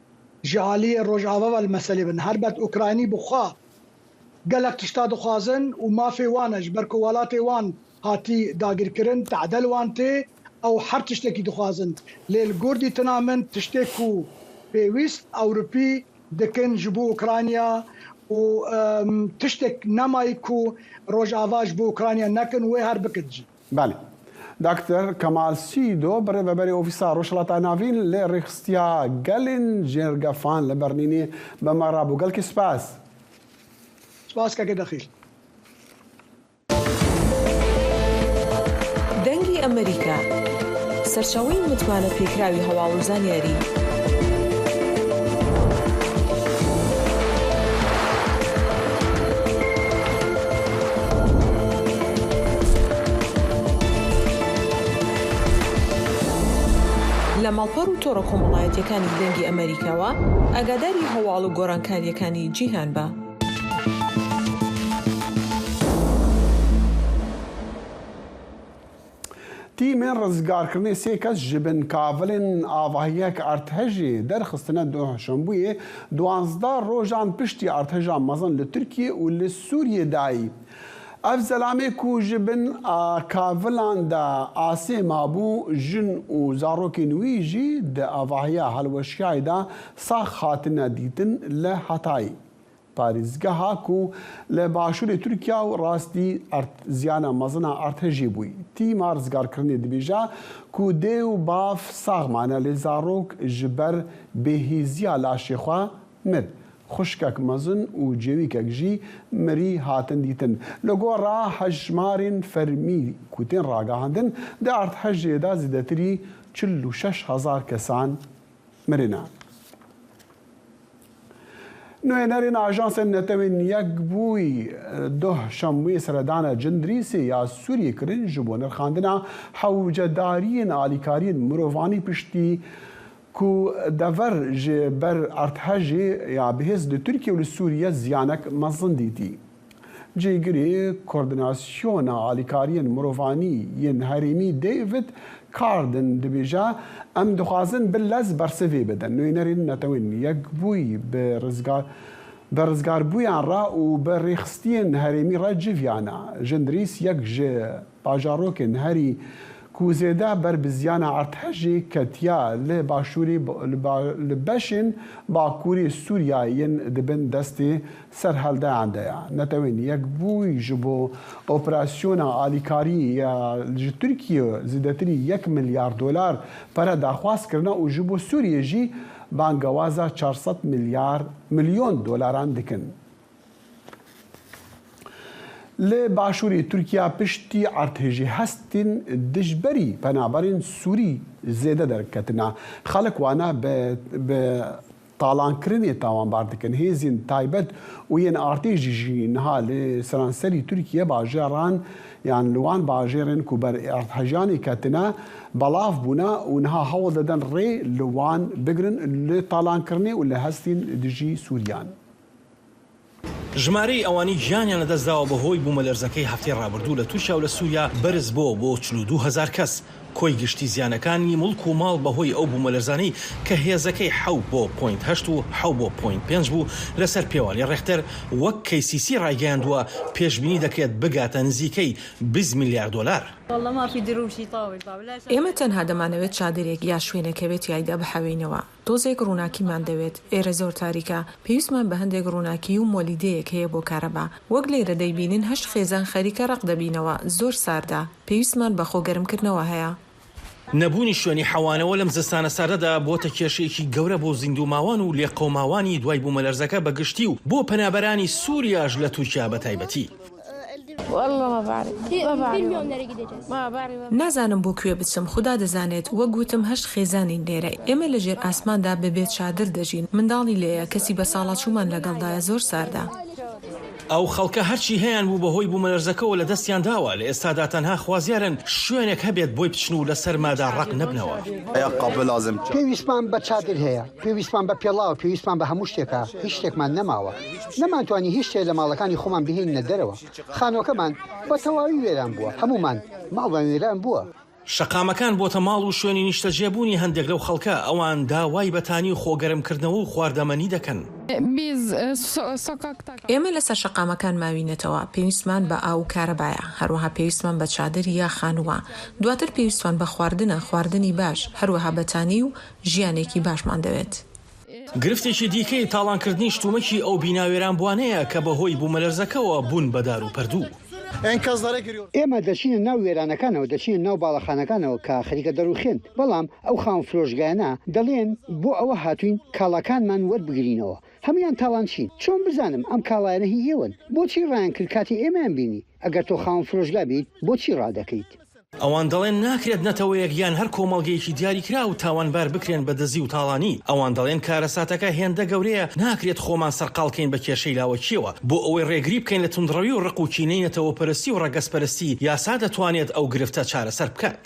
ji aliyê Rojava ve li meselê bin, helbet Ukraynî bi xwe gelek tişta dixwazin û mafê wan e, ji ber ku welatê wan hatî dagirkirin, tedel wan tê, ew her tiştekî dixwazin. Lê li gor dîtina min tiştê ku pêwîst Ewropî dikin ji bo Ukrayna û, em, tiştek nemayî ku Rojava ji bo Ukrayna nekin, wê her bikin jî. Belê. Doktor Kemal Sîdo, birêveberê Ofîsa Rojhilata Navîn li Rêxistiya Gelên Jêrgefan li Berlînê bi me re bû. Gelkî spas. Spas keke Dexîl. دەنگی ئەمریکا، سەرچاوەی متمانە پێکراوی هەواڵ و زانیاری. لە ماڵپەڕ و تۆڕە کۆمەڵایەتیەکانی دەنگی ئەمریکاوە ئاگاداری هەواڵ و گۆڕانکاریەکانی جیهان بە. Tîmên rizgarkirinê sê kes ji bin kavilên avahiyek erdhejê derxistine duhşembûyê, duwazdeh rojan piştî erdheja mezin li Tirkiye û li Sûriyê dayî. Ev zelamê ku ji bin a kavilan de asê mabû, jin û zarokên wî jî di avahiya hilweşiyayê de sax hatine dîtin li Hatayê. Parêzgeha ku li başûrê Tirkiya û rastî erd, ziyana mezin a erdhejê bûyî. Tîma rizgarkirinê dibêje ku dê û bav sax mane, lê zarok ji ber bêhêziya laşê xwe mir. Xwişkek mezin û cêwîkek jî mirî hatin dîtin. Li gora hejmarên fermî ku tên ragihandin, di erdhejê de zêdetirî çil û şeş hezar kesan mirine. Nûnerên Ajansên Netewên Yekbûyî duh şemiyê seredana Cindirîsê ya Sûriyê kirin ji bo nirxandina hewcedariyên alîkariyên mirovanî piştî ku dever ji ber erdhejê ya bihêz li Tirkiye û li Sûriye ziyanek mezin dîtî. Cîgirê Koordînasyona Alîkariyên Mirovanî yên Herêmî David Carden dibêje, em dixwazin bi lez bersivê bidin. Nûnerên Netewên Yekbûyî bi rizgar, bi rizgarbûyan re û bi rêxistiyên herêmî re civiyane. Cindirîs yek ji bajarokên herî ku zêde ber bi ziyana erdhejê ketiya li başûrê, li ba-, li beşên bakurê Sûriya yên di bin destê serhildeyan de ye. Netewên Yekbûyî ji bo operasyona alîkarî ya ji Tirkiye zêdetirî yek milyar dolar pere daxwaz kirine û ji bo Sûriyê jî bangewaza çar sed milyar, milyon dolaran dikin. Li başûrê Tirkiya piştî erdhêjî hestên dijberî penaberên Sûrî zêde derketine. Xelk wana bi, bi talankirinê tawanbar dikin. Hêzên taybet û yên artêşî jî niha li seranserî Tirkiye bajaran, yan li wan bajêrên ku ber erdhejanê ketine, belav bûne û niha hewl didin rê li wan bigirin li talankirinê û li hestên dijî Sûriyan. ژمارەی ئەوانەی گیانیان لەدەستداوە بەهۆی بوومەلەرزەکەی هەفتەی ڕابردوو لە تورکیا و لە سووریا بەرز بۆ بۆ چل و دوو هەزار کەس. کۆی گشتی زیانەکانی مڵک و ماڵ بەهۆی ئەو بوومەلەرزانەی کە هێزەکەی حەوت بۆ پۆینت هەشت و حەوت بۆ پۆینت پێنج بوو لەسەر پێوانی ڕێختەر، وەک کەی سی سی ڕایگەیاندووە، پێشبینی دەکرێت بگاتە نزیکەی بیست ملیار دۆلار. والله ما في دروب شي طاول، طاول. لا شيء. ئێمە تەنها دەمانەوێت چادرێک یا شوێنێک هەبێت تیایدا بحەوێینەوە. تۆزێک ڕووناکیمان دەوێت. ئێرە زۆر تاریکە. پێویستمان بە هەندێک ڕووناکی و مۆلیدەیەک هەیە بۆ کارەبا. وەک لێرە دەیبینن، هەشت خێزان خەریکە ڕق دەبینەوە. زۆر ساردە. پێویستمان بە خۆگەرمکردنەوە هەیە. نەبوونی شوێنی حەوانەوە لەم زستانە ساردەدا بۆتە کێشەیەکی گەورە بۆ زیندوو ماوان و لێقەوماوانی دوای بوومەلەرزەکە بە گشتی و بۆ پەنابەرانی سووریاش لە تورکیا بە تایبەتی. والله ما بعرف. ما بعرف. Bilmiyorum nereye gideceğiz. ما بعرف. نازانم بۆ کوێ بچم، خودا دەزانێت. وەک گوتم، هەشت خێزانین لێرە. ئێمە لە ژێر ئاسماندا بەبێ چادر دەژین. منداڵی لێیە، کەسی بە ساڵاچوومان لەگەڵدایە، زۆر ساردە. ئەو خەڵکە هەرچی هەیان بوو بەهۆی بوومەلەرزەکەوە لە دەستیان داوە. لە ئێستادا تەنها خوازیارن شوێنێک هەبێت بۆی بچن و لەسەر مادا ڕق نەبنەوە. ئایا قەبە لازم؟ پێویستمان بە چادر هەیە، پێویستمان بە پێڵاو، پێویستمان بە هەموو شتێکە. هیچ شتێکمان نەماوە. نەمانتوانی هیچ شتێ لە ماڵەکانی خۆمان بهێنینە دەرەوە. خانووەکەمان بە تەواوی وێران بووە. هەمومان ماڵمان وێران بووە. شەقامەکان بۆتە ماڵ و شوێنی نیشتەجێبوونی هەندێک لەو خەڵکە. ئەوان داوای بەتانی و خۆگەرمکردنەوە و خواردەمەنی دەکەن. Biz, e, so-, sokakta. ئێمە لەسەر شەقامەکان ماوینەتەوە. پێویستمان بە ئاو و کارەبایە. هەروەها پێویستمان بە چادر یا خانووە. دواتر پێویستمان بە خواردنە، خواردنی باش، هەروەها بەتانی و ژیانێکی باشمان دەوێت. گرفتێکی دیکەی تاڵانکردنی شتومەکی ئەو بینا وێرانبوانەیە کە بەهۆی بوومەلەرزەکەوە بوون بە دار و پەردوو. ئێمە دەچینە ناو وێرانەکانەوە، دەچینە ناو باڵەخانەکانەوە کە خەریکە دەڕوخێن. بەڵام ئەو خاوەن فرۆشگایانە دەڵێن، بۆ ئەوە هاتوین کاڵاکانمان وەربگرینەوە. هەمویان تاڵانچین. چۆن بزانم ئەم کاڵایانە هی ئێوەن؟ بۆچی ڕایان کرد کاتی ئێمەیان بینی؟ ئەگەر تۆ خاوەن فرۆشگا بیت، بۆچی ڕادەکەیت؟ ئەوان دەڵێن ناکرێت نەتەوەیەک یان هەر کۆمەڵگەیەکی دیاریکراو تاوانبار بکرێن بە دزی و تاڵانی. ئەوان دەڵێن کارەساتەکە هێندە گەورەیە، ناکرێت خۆمان سەرقاڵکەین بە کێشەی لاوەکیەوە. بۆ ئەوەی ڕێگری بکەین لە توندڕەوی و ڕق و کینەی نەتەوەپەرستی و ڕەگەزپەرستی، یاسا دەتوانێت ئەو گرفتە چارەسەر بکات.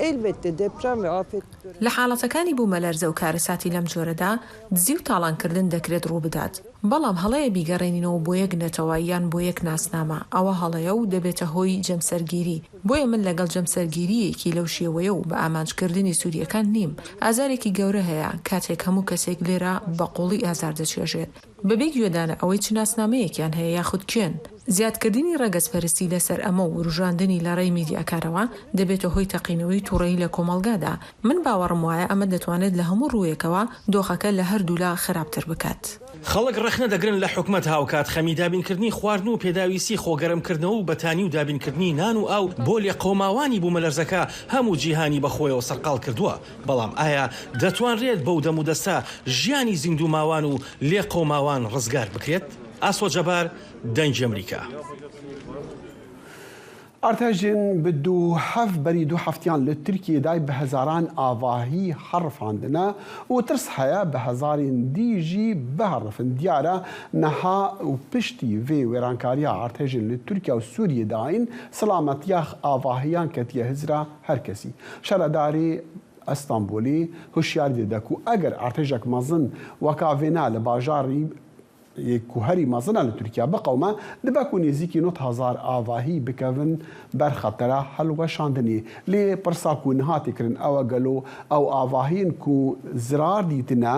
Elbette deprem ve afet dönemi. لە حاڵەتەکانی بوومەلەرزە و کارەساتی لەم جۆرەدا، دزی و تاڵانکردن دەکرێت ڕوو بدات. بەڵام هەڵەیە بیگەڕێنینەوە بۆ یەک نەتەوە یان بۆ یەک ناسنامە. ئەوە هەڵەیە و دەبێتە هۆی جەمسەرگیری. بۆیە من لەگەڵ جەمسەرگیرییەکی لەو شێوەیە و بە ئامانجکردنی سوورییەکان نیم. ئازارێکی گەورە هەیە، کاتێک هەموو کەسێک لێرە بە قووڵی ئازار دەچێژێت، بەبێ گوێدانە ئەوەی چ ناسنامەیەکیان هەیە یاخود کێن. زیادکردنی ڕەگەزپەرستی لەسەر ئەمە و وروژاندنی لە ڕێی میدیاکانەوە دەبێتە هۆی تەقینەوەی تووڕەیی لە کۆمەڵگادا. من باوەڕم وایە ئەمە دەتوانێت لە هەموو ڕوویەکەوە دۆخەکە لە هەردوولا خراپتر بکات. خەڵک ڕەخنە دەگرن لە حکومەت هاوکات خەمی دابینکردنی خواردن و پێداویستی خۆگەرمکردنەوە و بەتانی و دابینکردنی نان و ئاو بۆ لێقەوماوانی بوومەلەرزەکە هەموو جیهانی بەخۆیەوە سەرقاڵ کردووە. بەڵام ئایا دەتوانرێت بەو دەم و دەستە ژیانی زیندوو ماوان و لێقەوماوان ڕزگار بکرێت؟ ئاسۆ جەبار، دەنگی ئەمریکا. Artêşên bi du hev berî du heftiyan li Tirkiyê day bi hezaran avahî herifandine û tirs heye bi hezarên dî jî biherifin. Diyar e niha û piştî vê wêrankariya artêşên li Tirkiye û Sûriyê dayîn, silametiya avahiyan ketiye hizra her kesî. Şaredarê Estanbulê hişyarî dide ku eger artêşek mezin weka vêna li bajarî yê ku herî mezin e li Tirkiye biqewime, dibe ku nêzîkî nod hezar avahî bikevin ber xetera hilweşandinê. Lê pirsa ku niha tê kirin ew e, gelo ew avahiyên ku zirar dîtine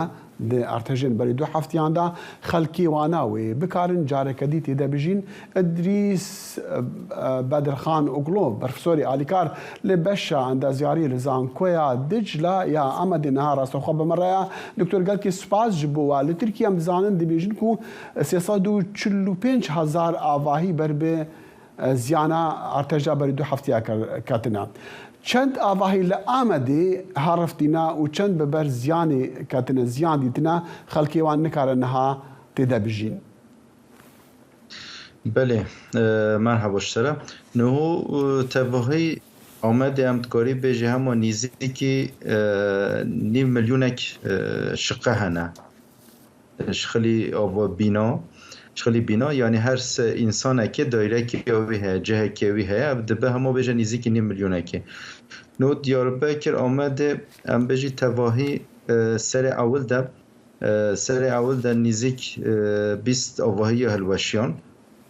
di artêşên berî du heftiyan de, xelkê wana wê bikarin careke dî tê de bijîn? Îdrîs, e, e, Bedirxan Oglu, profesorê alîkar li beşa endazyariyê li Zankoya Dicla ya Amedê niha rastewxwe bi min re ye. Doktor, gelkî spas ji bo we. Li Tirkiye em dizanin, dibêjin ku sê sed û çil û pênc hezar avahî ber bi, e, ziyana artêşa berî du heftiya ke-, ketine. Çend avahî li Amedê heriftîne û çend bi ber ziyanê ketine, ziyan dîtine, xelkê wan nikare niha tê de bijîn? Belê, e, merheba ji te re. Niho, e, tevahî Amedê em dikarî bêjî hema nîzîkî, e, nîv milyonek, e, şiqe hene. Ji xilî ava bîna, ji xilî bîna, yanî her se însanekê dayrekê wî heye, cihekê wî heye, ev dibe hema bêje nîzîkî nîv milyonekê. Niho Diyarbekir, Amedê, em bêjî tevahî, e, serê ewil de, e, serê ewil de nîzîk, e, bîst avahiya hilweşiyan.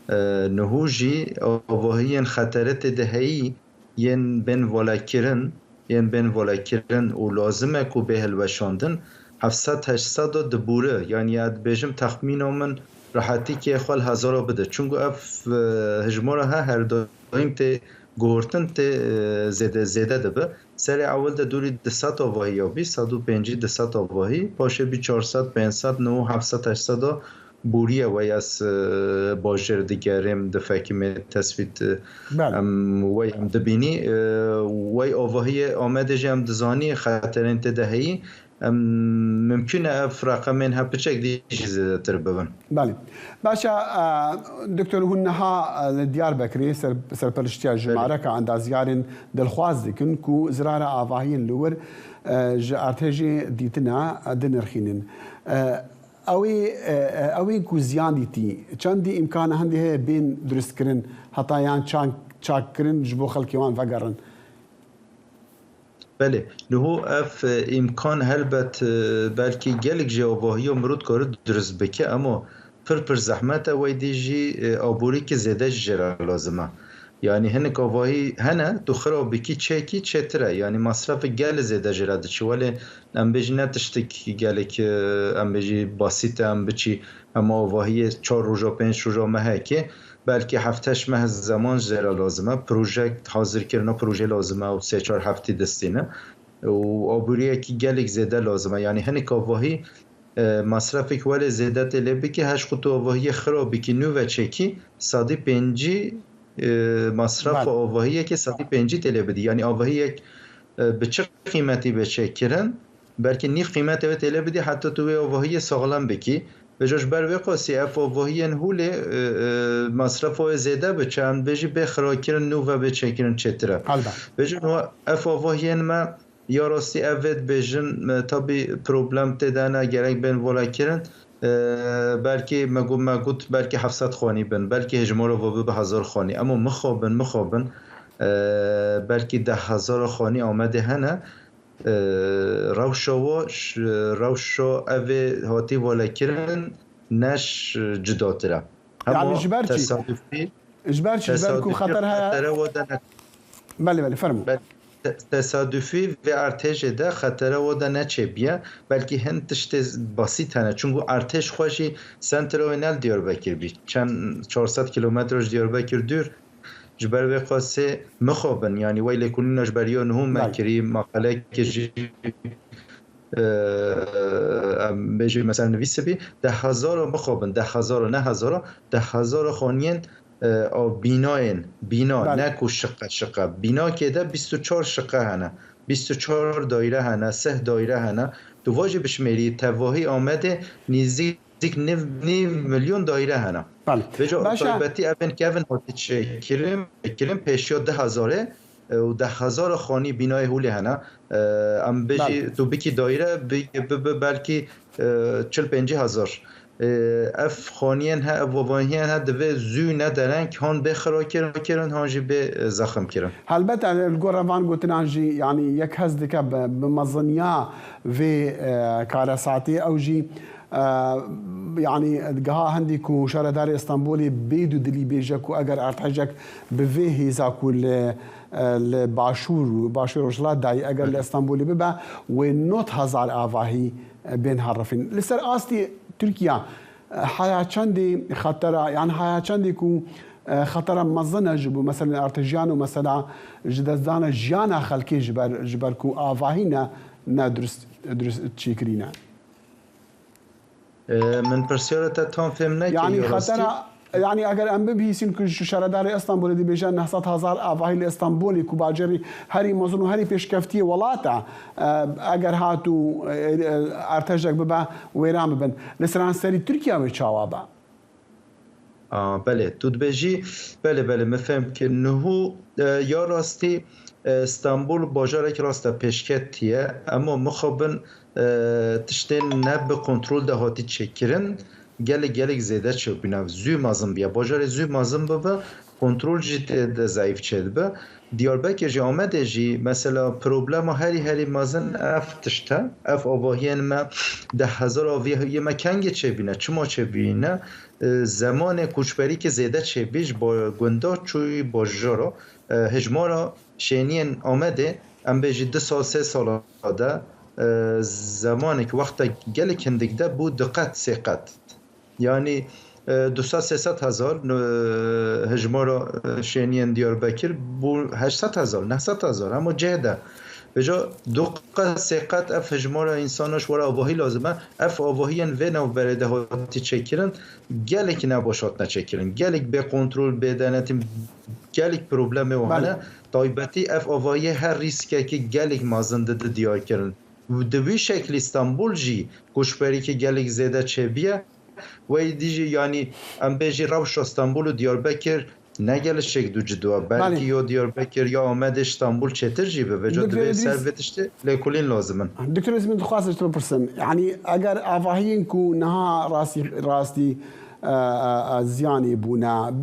E, niho jî avahiyên xetere tê de heyî yên bên valekirin, yên bên valekirin û lazim e ku bê hilweşandin, heft sed heşt sed a dibûre. Yanî ya dibêjim texmîna min rehetî kê xwe li hezara bide. Çunku ev, e, hijmara he her daîm tê guhurtin, tê, e, zêde, zêde dibe. Serê ewil de dûrî du sed avahiya bî, sed û pêncî du sed avahî, paşê bî çar sed, pênc sed, niho heft sed, heşt sed a bûriye wey ez, e, bajêr digerim, difekimê tesvît, e, Belê. em wey em dibînî, e, wey avahiyê Amedê jî em dizanî xeterên tê de heyî, em mimkun e ev reqemên hep piçek dî jî zêdetir bibin. Belê. Baş e, e, Doktor, hûn niha, e, li Diyarbekirê ser-, serperiştiya jimareka endazyarên dilxwaz dikin ku zirara avahiyên li wir, e, ji artêşê dîtine, e, dinirxînin. E, ew ê, e, e, ew ê ku ziyan dîtî, çendî îmkana hindê heye bên durustkirin, heta yan çak, çakkirin ji bo xelkê wan vegerin? Belê, niho ev, e, îmkan helbet, e, belkî gelek jî avahiya mirov dikare dirust bike, ema pir pir zehmet e, wey dî jî, e, aborîkî zêde jî jê re lazim e. Yanî hinek avahî hene, tu xira bikî çêkî çêtir e. Yanî masrefek gelek zêde jê re diçe. Welê em bêjin ne tiştek gelek, e, em bêjî basît e, em biçî hema avahiyê çar roja, pênc roja, mehekê. Belkî heft heşt meh zeman jê re lazim e. Proje, hazirkirina projê lazim e û sê çar heftî distîne. Û aboriyekî gelek zêde lazim e. Yanî hinek avahî, e, masrefek welê zêde tê lê bikî, her ji xwe tu avahiyê xira bikî, nû ve çêkî, sedî pêncî, e, masref Belê. avahiyekê sedî pêncî tê lê bidî. Yanî avahiyek, e, bi çi qîmetî be çêkirin, belkî nîv qîmetê wê tê lê bidî, heta tu wê avahiyê saxlem bikî. Vêca ji ber vê qasî ev avahiyên hûlê, e, e, masrefa wê zêde biçe, em bêjî bê xirakirin, nû ve bê çêkirin çêtir e. Helbet. Vêca niha ev avahiyên me ya rastî ev vê dibêjin, e, tabî problem tê de hene, gerek bên volakirin. E, belkî me got, me got belkî heft sed xanî bin, belkî hejmara ve bibe hezar xanî. Ema mixabin, mixabin, e, belkî deh hezara xanî Amedê hene. E, rewşa wa, ş-, rewşa evê hatî valekirin ne ş-, cudatir e. Hema Yani ji ber çi? tesadufî, Ji ber çi? Ji ber ku tesadufî xeter heye. xetere wa de ne- Belê, belê, fermo. Belê. te-, tesadufî vê artêjê de xetere wada neçêbiye, belkî hin tiştê basît hene. Çunku artêj xwe jî Sentroyê ne li Diyarbekir bî. Çend çar sed kîlometre ji Diyarbekir dûr. Ji ber vê qasê mixabin, yanî wey lêkolîna ji beriya niho me Belê. kirî, maqalekê jî, e, em bêjî mesela nivîsibî, deh hezara mixabin, deh hezara, ne hezara, deh hezara xaniyên, e, a bînayên, bîna, Belê. ne ku şiqe, şiqe. Bînakê de bîst û çar şiqe hene, bîst û çar daîre hene, sih daîre hene. Tu va jî bişmêrî, tevahî Amedê nîzîk nîv, nîv milyon daîre hene. Belê. Vêca Baş e. taybetî evên kevin hatî çêkirin, kirin pêşiya du hezarê, e, û deh hezara xanî bînayê hûlê hene. E, em bêjî Belê. tu bikî daîre, bi, bi, bi belkî, e, çil pêncî hezar. E, ev xaniyên he, ev avahiyên he divê zû ne dereng, han bê xira kir-, kirin, han jî bê, e, zexim kirin. Helbet, e, li gora van gotinan jî, yanî yek hez dike bi, bi meziniya vê, e, karesatê ew jî, e, yanî geha hindî ku şaredarê Stenbolê bê dûdilî bêje ku eger erdhejek bi vê hêza ku li, e, li başûr û başûr rojhilat dayî eger li Stenbolê bibe, wê nod hezar avahî, e, bên herifîn. Li ser astî Tirkiye, e, haya çendê xetera, yan haya çendê ku, e, xetera mezin e ji bo, meselen, artijiyan û mesela ji destdana jiyana xelkê ji ber, ji ber ku avahî ne, ne durist, durist çêkirî ne. E, min pirsyara te tam fêm nekir, Yanî ya rastî. xetera, yanî eger em bibihîsîn ku ji şaredarê Stenbolê dibêje neh sed hezar avahî li Stenbolê ku bajarê herî mezin û herî pêşkeftiyê welat e, e, eger hat û, e, e, artejek bibe wêran bibin. Li seranserî Tirkiye wê çawa be? A, belê, tu dibêjî, belê, belê, min fêm kir. Niho, e, ya rastî, e, Stenbol bajarek rast e pêşketî ye, ema mixabin, e, tiştên ne bi kontrol de hatî çêkirin, gelek, gelek zêde çêbûne. Zû mezin bûye. Bajarê zû mezin bibe, kontrol jî tê de zayîf çêdibe. Diyarbekir jî, Amedê jî, mesela, problema herî, herî mezin ev tişt e. Ev avahiyên me deh hezar avahiyê me kengê çêbîne, çima çêbîne? E, zemanê koçberîkê zêde çêbî ji bo gunda çûyî bajara, e, hejmara şêniyên Amedê, em bêjî du sal, sê sala de, e, zemanek wexta gelek hindik de bû du qet, sê qet. Yanî, e, du sed sê sed hezar, e, hejmara, e, şêniyên Diyarbekir bû heşt sed hezar, neh sed hezar, hema cih de. Vêca du qet, sê qet ev hejmara însanan ji xwe re avahî lazim e. Ev avahiyên vê navberê de hatî çêkirin, gelek nebaş hatine çêkirin. Gelek bê kontrol, bê denetim, gelek problemê wan Belê. hene. Taybetî ev avahiyê her rîskekî gelek mezin dide diyar kirin. Di wî şeklî Stenbol jî koçberîkê gelek zêde çêbûye. Wey dî jî, yanî, em bêjî rewşa Stenbol û Diyarbekir ne gelişek du cuda. Belkî Belê. ya Diyarbekir ya Amedê ji Stenbol çêtir jî be. Vêca Doktor divê ser Îdrîs, vê tiştê lêkolîn lazim in. Doktor Îdrîs, min dixwest ji te bipirsim. Yanî, eger avahiyên ku niha rastî, rastî, e, e, e, ziyanê bûne,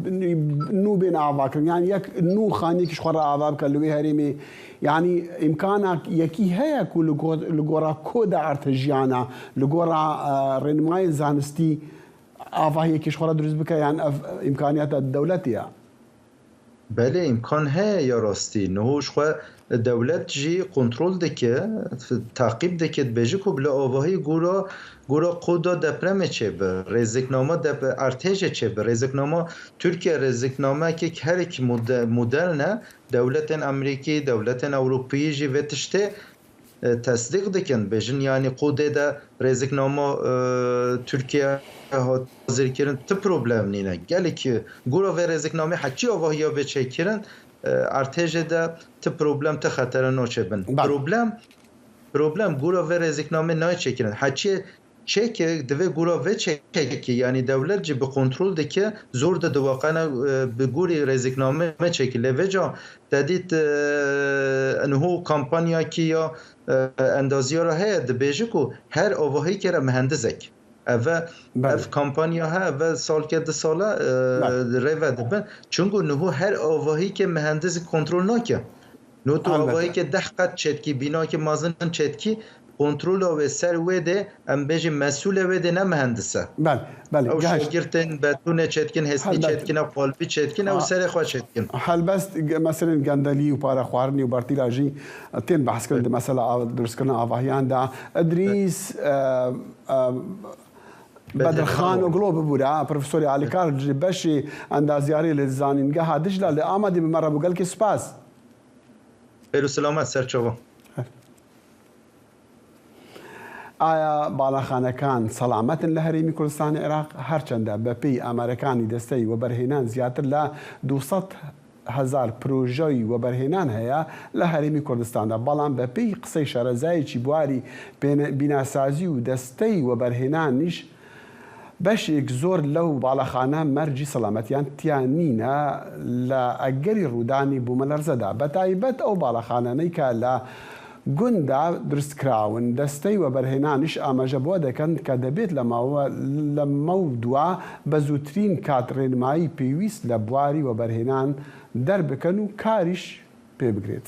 nû bên ava kirin, yanî yek nû xaniyekî ji xwe re ava bike li wê herêmê, yanî îmkanek yekî heye ku li go-, li gora koda artejiyana, li gora, e, rênimayên zanistî avahiyekî ji xwe re dirust bike, yan ev îmkaniyeta dewletê ye? Belê, îmkan heye ya rastî. Niho ji xwe dewlet jî kontrol dike, taqîb dike, dibêje ku bila avahî gora, gora koda depremê çêbe, rêziknama dep-, artêjê çêbe, rêziknama Tirkiye rêziknamekek herek mode-, modern e, dewletên Amerîkî, dewletên Ewropî jî vê tiştê, e, tesdîq dikin. Bêjin, yanî, qûdê de rêziknama, e, Tirkiye hat hazirkirin, ti problem nîne. Gelek, e, gora vê rêziknamê heçî avahiya bê çêkirin, e, artêjê de ti problem, ti xetere naçêbin. Belê. Problem, problem gora vê rêziknamê nayê çêkirin. Heçî çêke, divê gora vê çêkê, yanî dewlet jî bi kontrol dike, zor de diwaqene, e, bi gorî rêzikname me çêke. Lê vêca te dît, e, niho kampanyakî ya, e, endaziyara heye, dibêje ku her avahî kere mihendizek. Eve, Belê. ev kampanya he, eve salke du sala, e, Belê. rêve dibin. Çunku niho her avahî ke mihendizik kontrol nake. No tu Elbette. avahî ke deh qet çetkî, bînakê mezin çetkî, kontrola wê ser wê de, em bêjin mesûlê wê de ne mihendis e. Belê, belê. Ew şagirtên betûnê çêdikin, hêsnî çêdikin, ew qalbî çêdikin, ew serê xwe çêdikin. Helbest, ge-, meselên gendelî û parexwarinî û bertîla jî tên behskirin di mesela av-, dirustkirina avahiyan de. Îdrîs, e, e, Bedirxanoglu bibûre, ha, profesorê alîkar ji beşê endazyariyê li Zanîngeha Dicla li Amedê bi me re bû. Gelkî spas. Xêr û selamet, ser çava. Aya balaxanekan selamet in li Herêmî Kurdistanê Iraq? Her çende be pêy amarekanî desteyî weberhênan ziyadtir le du sed hezar projeyî weberhênan heye li Herêmî Kurdistan de, belam be pêy qisey şarezayekî buarî pêne-, bînasazî û desteyî weberhênan nîş beşêk zor lew balaxane mercî selametiyan tiya nîne li egerî rûdanî bûmelerze de. Be taybet ew balaxaneney ke li gunda dirustkirawin, destey weberhênan nîş amaje bi we dekin ke debêt li mawe-, li mewdwa be zûtirîn kat rênmayî pêwîst li buarî weberhênan derbikin û karîş pê bigirêt.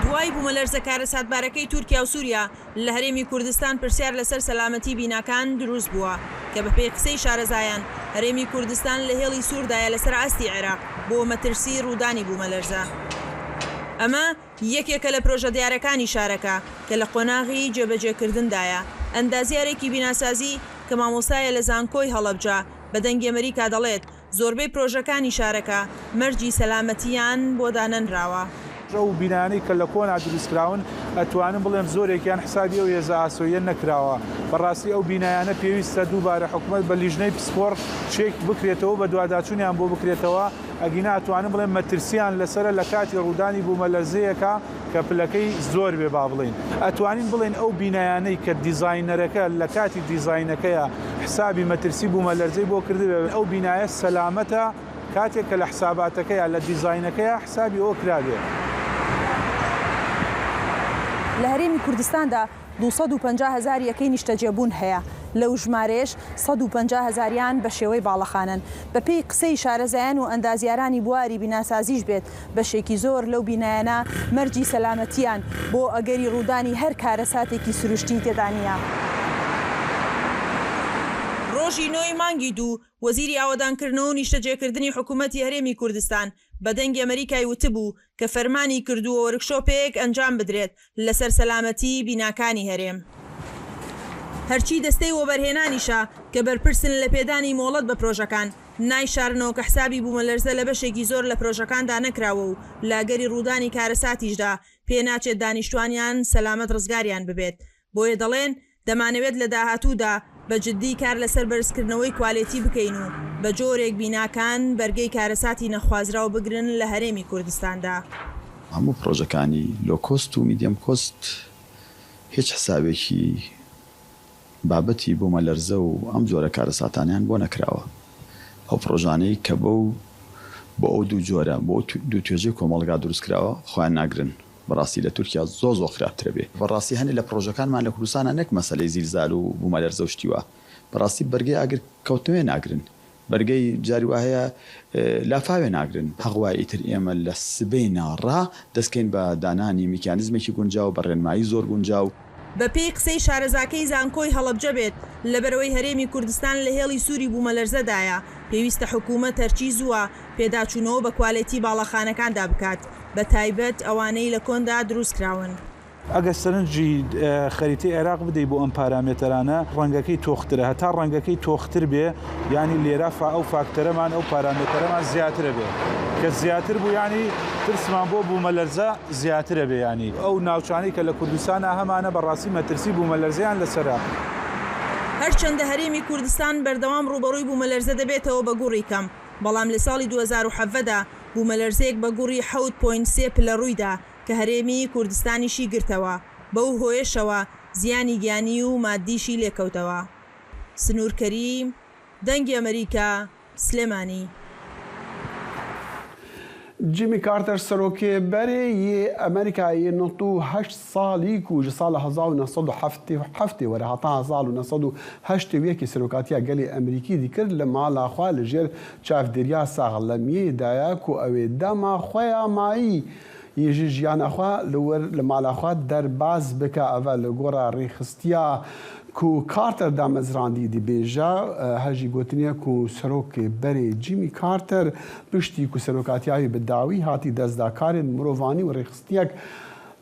دوای بوومەلەرزە کارەساتبارەکەی تورکیا و سووریا، لە هەرێمی کوردستان پرسیار لەسەر سەلامەتی بیناکان دروست بووە، کە بە پێی قسەی شارەزایان، هەرێمی کوردستان لە هێڵی سووردایە لەسەر ئاستی عێراق بۆ مەترسی ڕوودانی بوومەلەرزە. ئەمە یەکێکە لە پرۆژە دیارەکانی شارەکە کە لە قۆناغی جێبەجێکردندایە. ئەندازیارێکی بیناسازی کە مامۆستایە لە زانکۆی هەڵەبجە، بە دەنگی ئەمریکا دەڵێت، زۆربەی پرۆژەکانی شارەکە مەرجی سەلامەتییان بۆ دانەنراوە. ئەو بینایانەی کە لە کۆنا دروستکراون، ئەتوانم بڵێم زۆرێکیان حسابی ئەو هێزە ئاسۆییە نەکراوە. بەڕاستی ئەو بینایانە پێویستە دووبارە حکومەت بە لیژنەی پسپۆڕ چێک بکرێتەوە، بە دواداچوونیان بۆ بکرێتەوە. ئەگینا ئەتوانم بڵێم مەترسیان لەسەرە لە کاتی ڕوودانی بوومەلەرزەیەکە کە پلەکەی زۆر بێ، با بڵێن. ئەتوانین بڵێن ئەو بینایانەی کە دیزاینەرەکە لە کاتی دیزاینەکەیە حسابی مەترسی بوومەلەرزەی بۆ کردبێ، ئەو بینایە سەلامەتە کاتێک کە لە حساباتەکەیە، لە دیزاینەکەیە حسابی ئەوە کرابێ. لە هەرێمی کوردستاندا دوو سەد و پەنجا هەزار یەکەی نیشتەجێبوون هەیە. لەو ژمارەیەش سەد و پەنجا هەزاریان بە شێوەی باڵەخانەن. بە پێی قسەی شارەزایان و ئەندازیارانی بواری بیناسازیش بێت، بەشێکی زۆر لەو بینایانە مەرجی سەلامەتیان بۆ ئەگەری ڕوودانی هەر کارەساتێکی سروشتی تێدا نییە. ڕۆژی نۆی مانگی دوو، وەزیری ئاوەدانکردنەوە و نیشتەجێکردنی حکوومەتی هەرێمی کوردستان بە دەنگی ئەمریکای وتبوو کە فەرمانی کردووە وەرکشۆپێک ئەنجام بدرێت لەسەر سەلامەتی بیناکانی هەرێم. هەرچی دەستەی وەبەرهێنانیشە کە بەرپرسن لە پێدانی مۆڵەت بە پرۆژەکان، نایشارنەوە کە حسابی بوومەلەرزە لە بەشێکی زۆر لە پرۆژەکاندا نەکراوە و لە ئەگەری ڕوودانی کارەساتیشدا پێ ناچێت دانیشتوانیان سەلامەت ڕزگاریان ببێت. بۆیە دەڵێن، دەمانەوێت لە داهاتوودا بە جددی کار لەسەر بەرزکردنەوەی کوالێتی بکەین و بە جۆرێک بیناکان بەرگەی کارەساتی نەخوازراو بگرن لە هەرێمی کوردستاندا. هەموو پرۆژەکانی low cost و medium cost هیچ حسابێکی بابەتی بوومەلەرزە و ئەم جۆرە کارەساتانیان بۆ نەکراوە. ئەو پرۆژانەی کە بەو، بۆ ئەو دوو جۆرە، بۆ ئەو تو-، دوو توێژەی کۆمەڵگا دروست کراوە، خۆیان ناگرن. بەڕاستی لە تورکیا زۆر زۆر خراپترە بێ. بەڕاستی هەنێ لە پرۆژەکانمان لە کوردستانە نەک مەسەلەی زیلزال و بوومەلەرزە و شتی وا. بەڕاستی بەرگەی ئاگر کەوتنەوەی ناگرن. بەرگەی جاری وایە، ئێ، لافاوێ ناگرن. هەق وایە ئیتر ئێمە لە سبەینە ڕا دەستکەین بە دانانی میکانیزمێکی گونجاو، بە ڕێنمایی زۆر گونجاو. بە پێی قسەی شارەزاکەی زانکۆی هەڵەبجە بێت، لەبەرەوەی هەرێمی کوردستان لە هێڵی سووری بوومەلەرزەدایە، پێویستە حکوومەت هەرچی زووە پێداچوونەوە بە کوالێتی باڵەخانەکاندا بکات، بە تایبەت ئەوانەی لە کۆندا دروست کراون. ئەگەر سەرنجی، ئە، خەریتەی عێراق بدەی بۆ ئەم پارامێتەرانە، ڕەنگەکەی تۆخترە. هەتا ڕەنگەکەی تۆختر بێ، یعنی لێرە فا-، ئەو فاکتەرەمان، ئەو پارامێتەرەمان زیاترە بێ. کە زیاتر بوو، یعنی ترسمان بۆ بوومەلەرزە زیاترە بێ، یعنی ئەو ناوچانەی کە لە کوردستانە هەمانە بەڕاستی مەترسی بوومەلەرزەیان لەسەرە. هەرچەندە هەرێمی کوردستان بەردەوام ڕوبەڕووی بوومەلەرزە دەبێتەوە بە گوڕی کەم، بەڵام لە ساڵی دوو هەزار و حەڤدە بوومەلەرزەیەک بە گوڕی حەوت پۆینت سێ پلە ڕوویدا کە هەرێمی کوردستانیشی گرتەوە. بەو هۆیەشەوە زیانی گیانی و مادیشی لێکەوتەوە. سنوور کەریم، دەنگی ئەمریکا، سلێمانی. Jimmy Carter serokê berê yê Amerîkayê nod û heşt salî ku ji sala hezar û neh sed û heftê û heftê were heta hezar û neh sed û heştê û yekê serokatiya gelê Amerîkî dikir, li mala xwe li jêr çavdêriya saxlemiyê de ye ku ew ê dema xwe ya mayî Yê ji jiyana xwe li wir li mala xwe derbas bike. Ev e li gora rêxistiya ku Carter damezrandî dibêje, e, he jî gotiniye ku serokê berê Jimmy Carter piştî ku serokatiya wî bi dawî hatî destdakarên mirovanî û rêxistiyek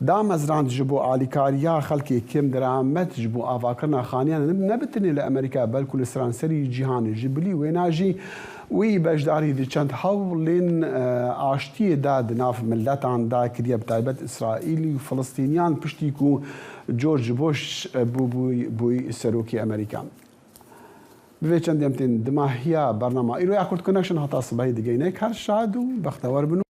damezrand ji bo alîkariya xelkê kêm deramet, ji bo avakirina xaniyan ne bi tenê li Amerîka belku li seranserî cîhanê. Ji bilî wêna jî wî beşdarî di çend hewlên, e, aştiyê de di nav miletan de kiriye, bi taybet Îsraîlî û Filistîniyan piştî ku George Bush, e, bû, bû, bûy serokê Amerîka. Bi vê çendê em tên dimahiya bernama îro ya Kurd Connection heta sibehî digeynek. Her şad û bextewar bin û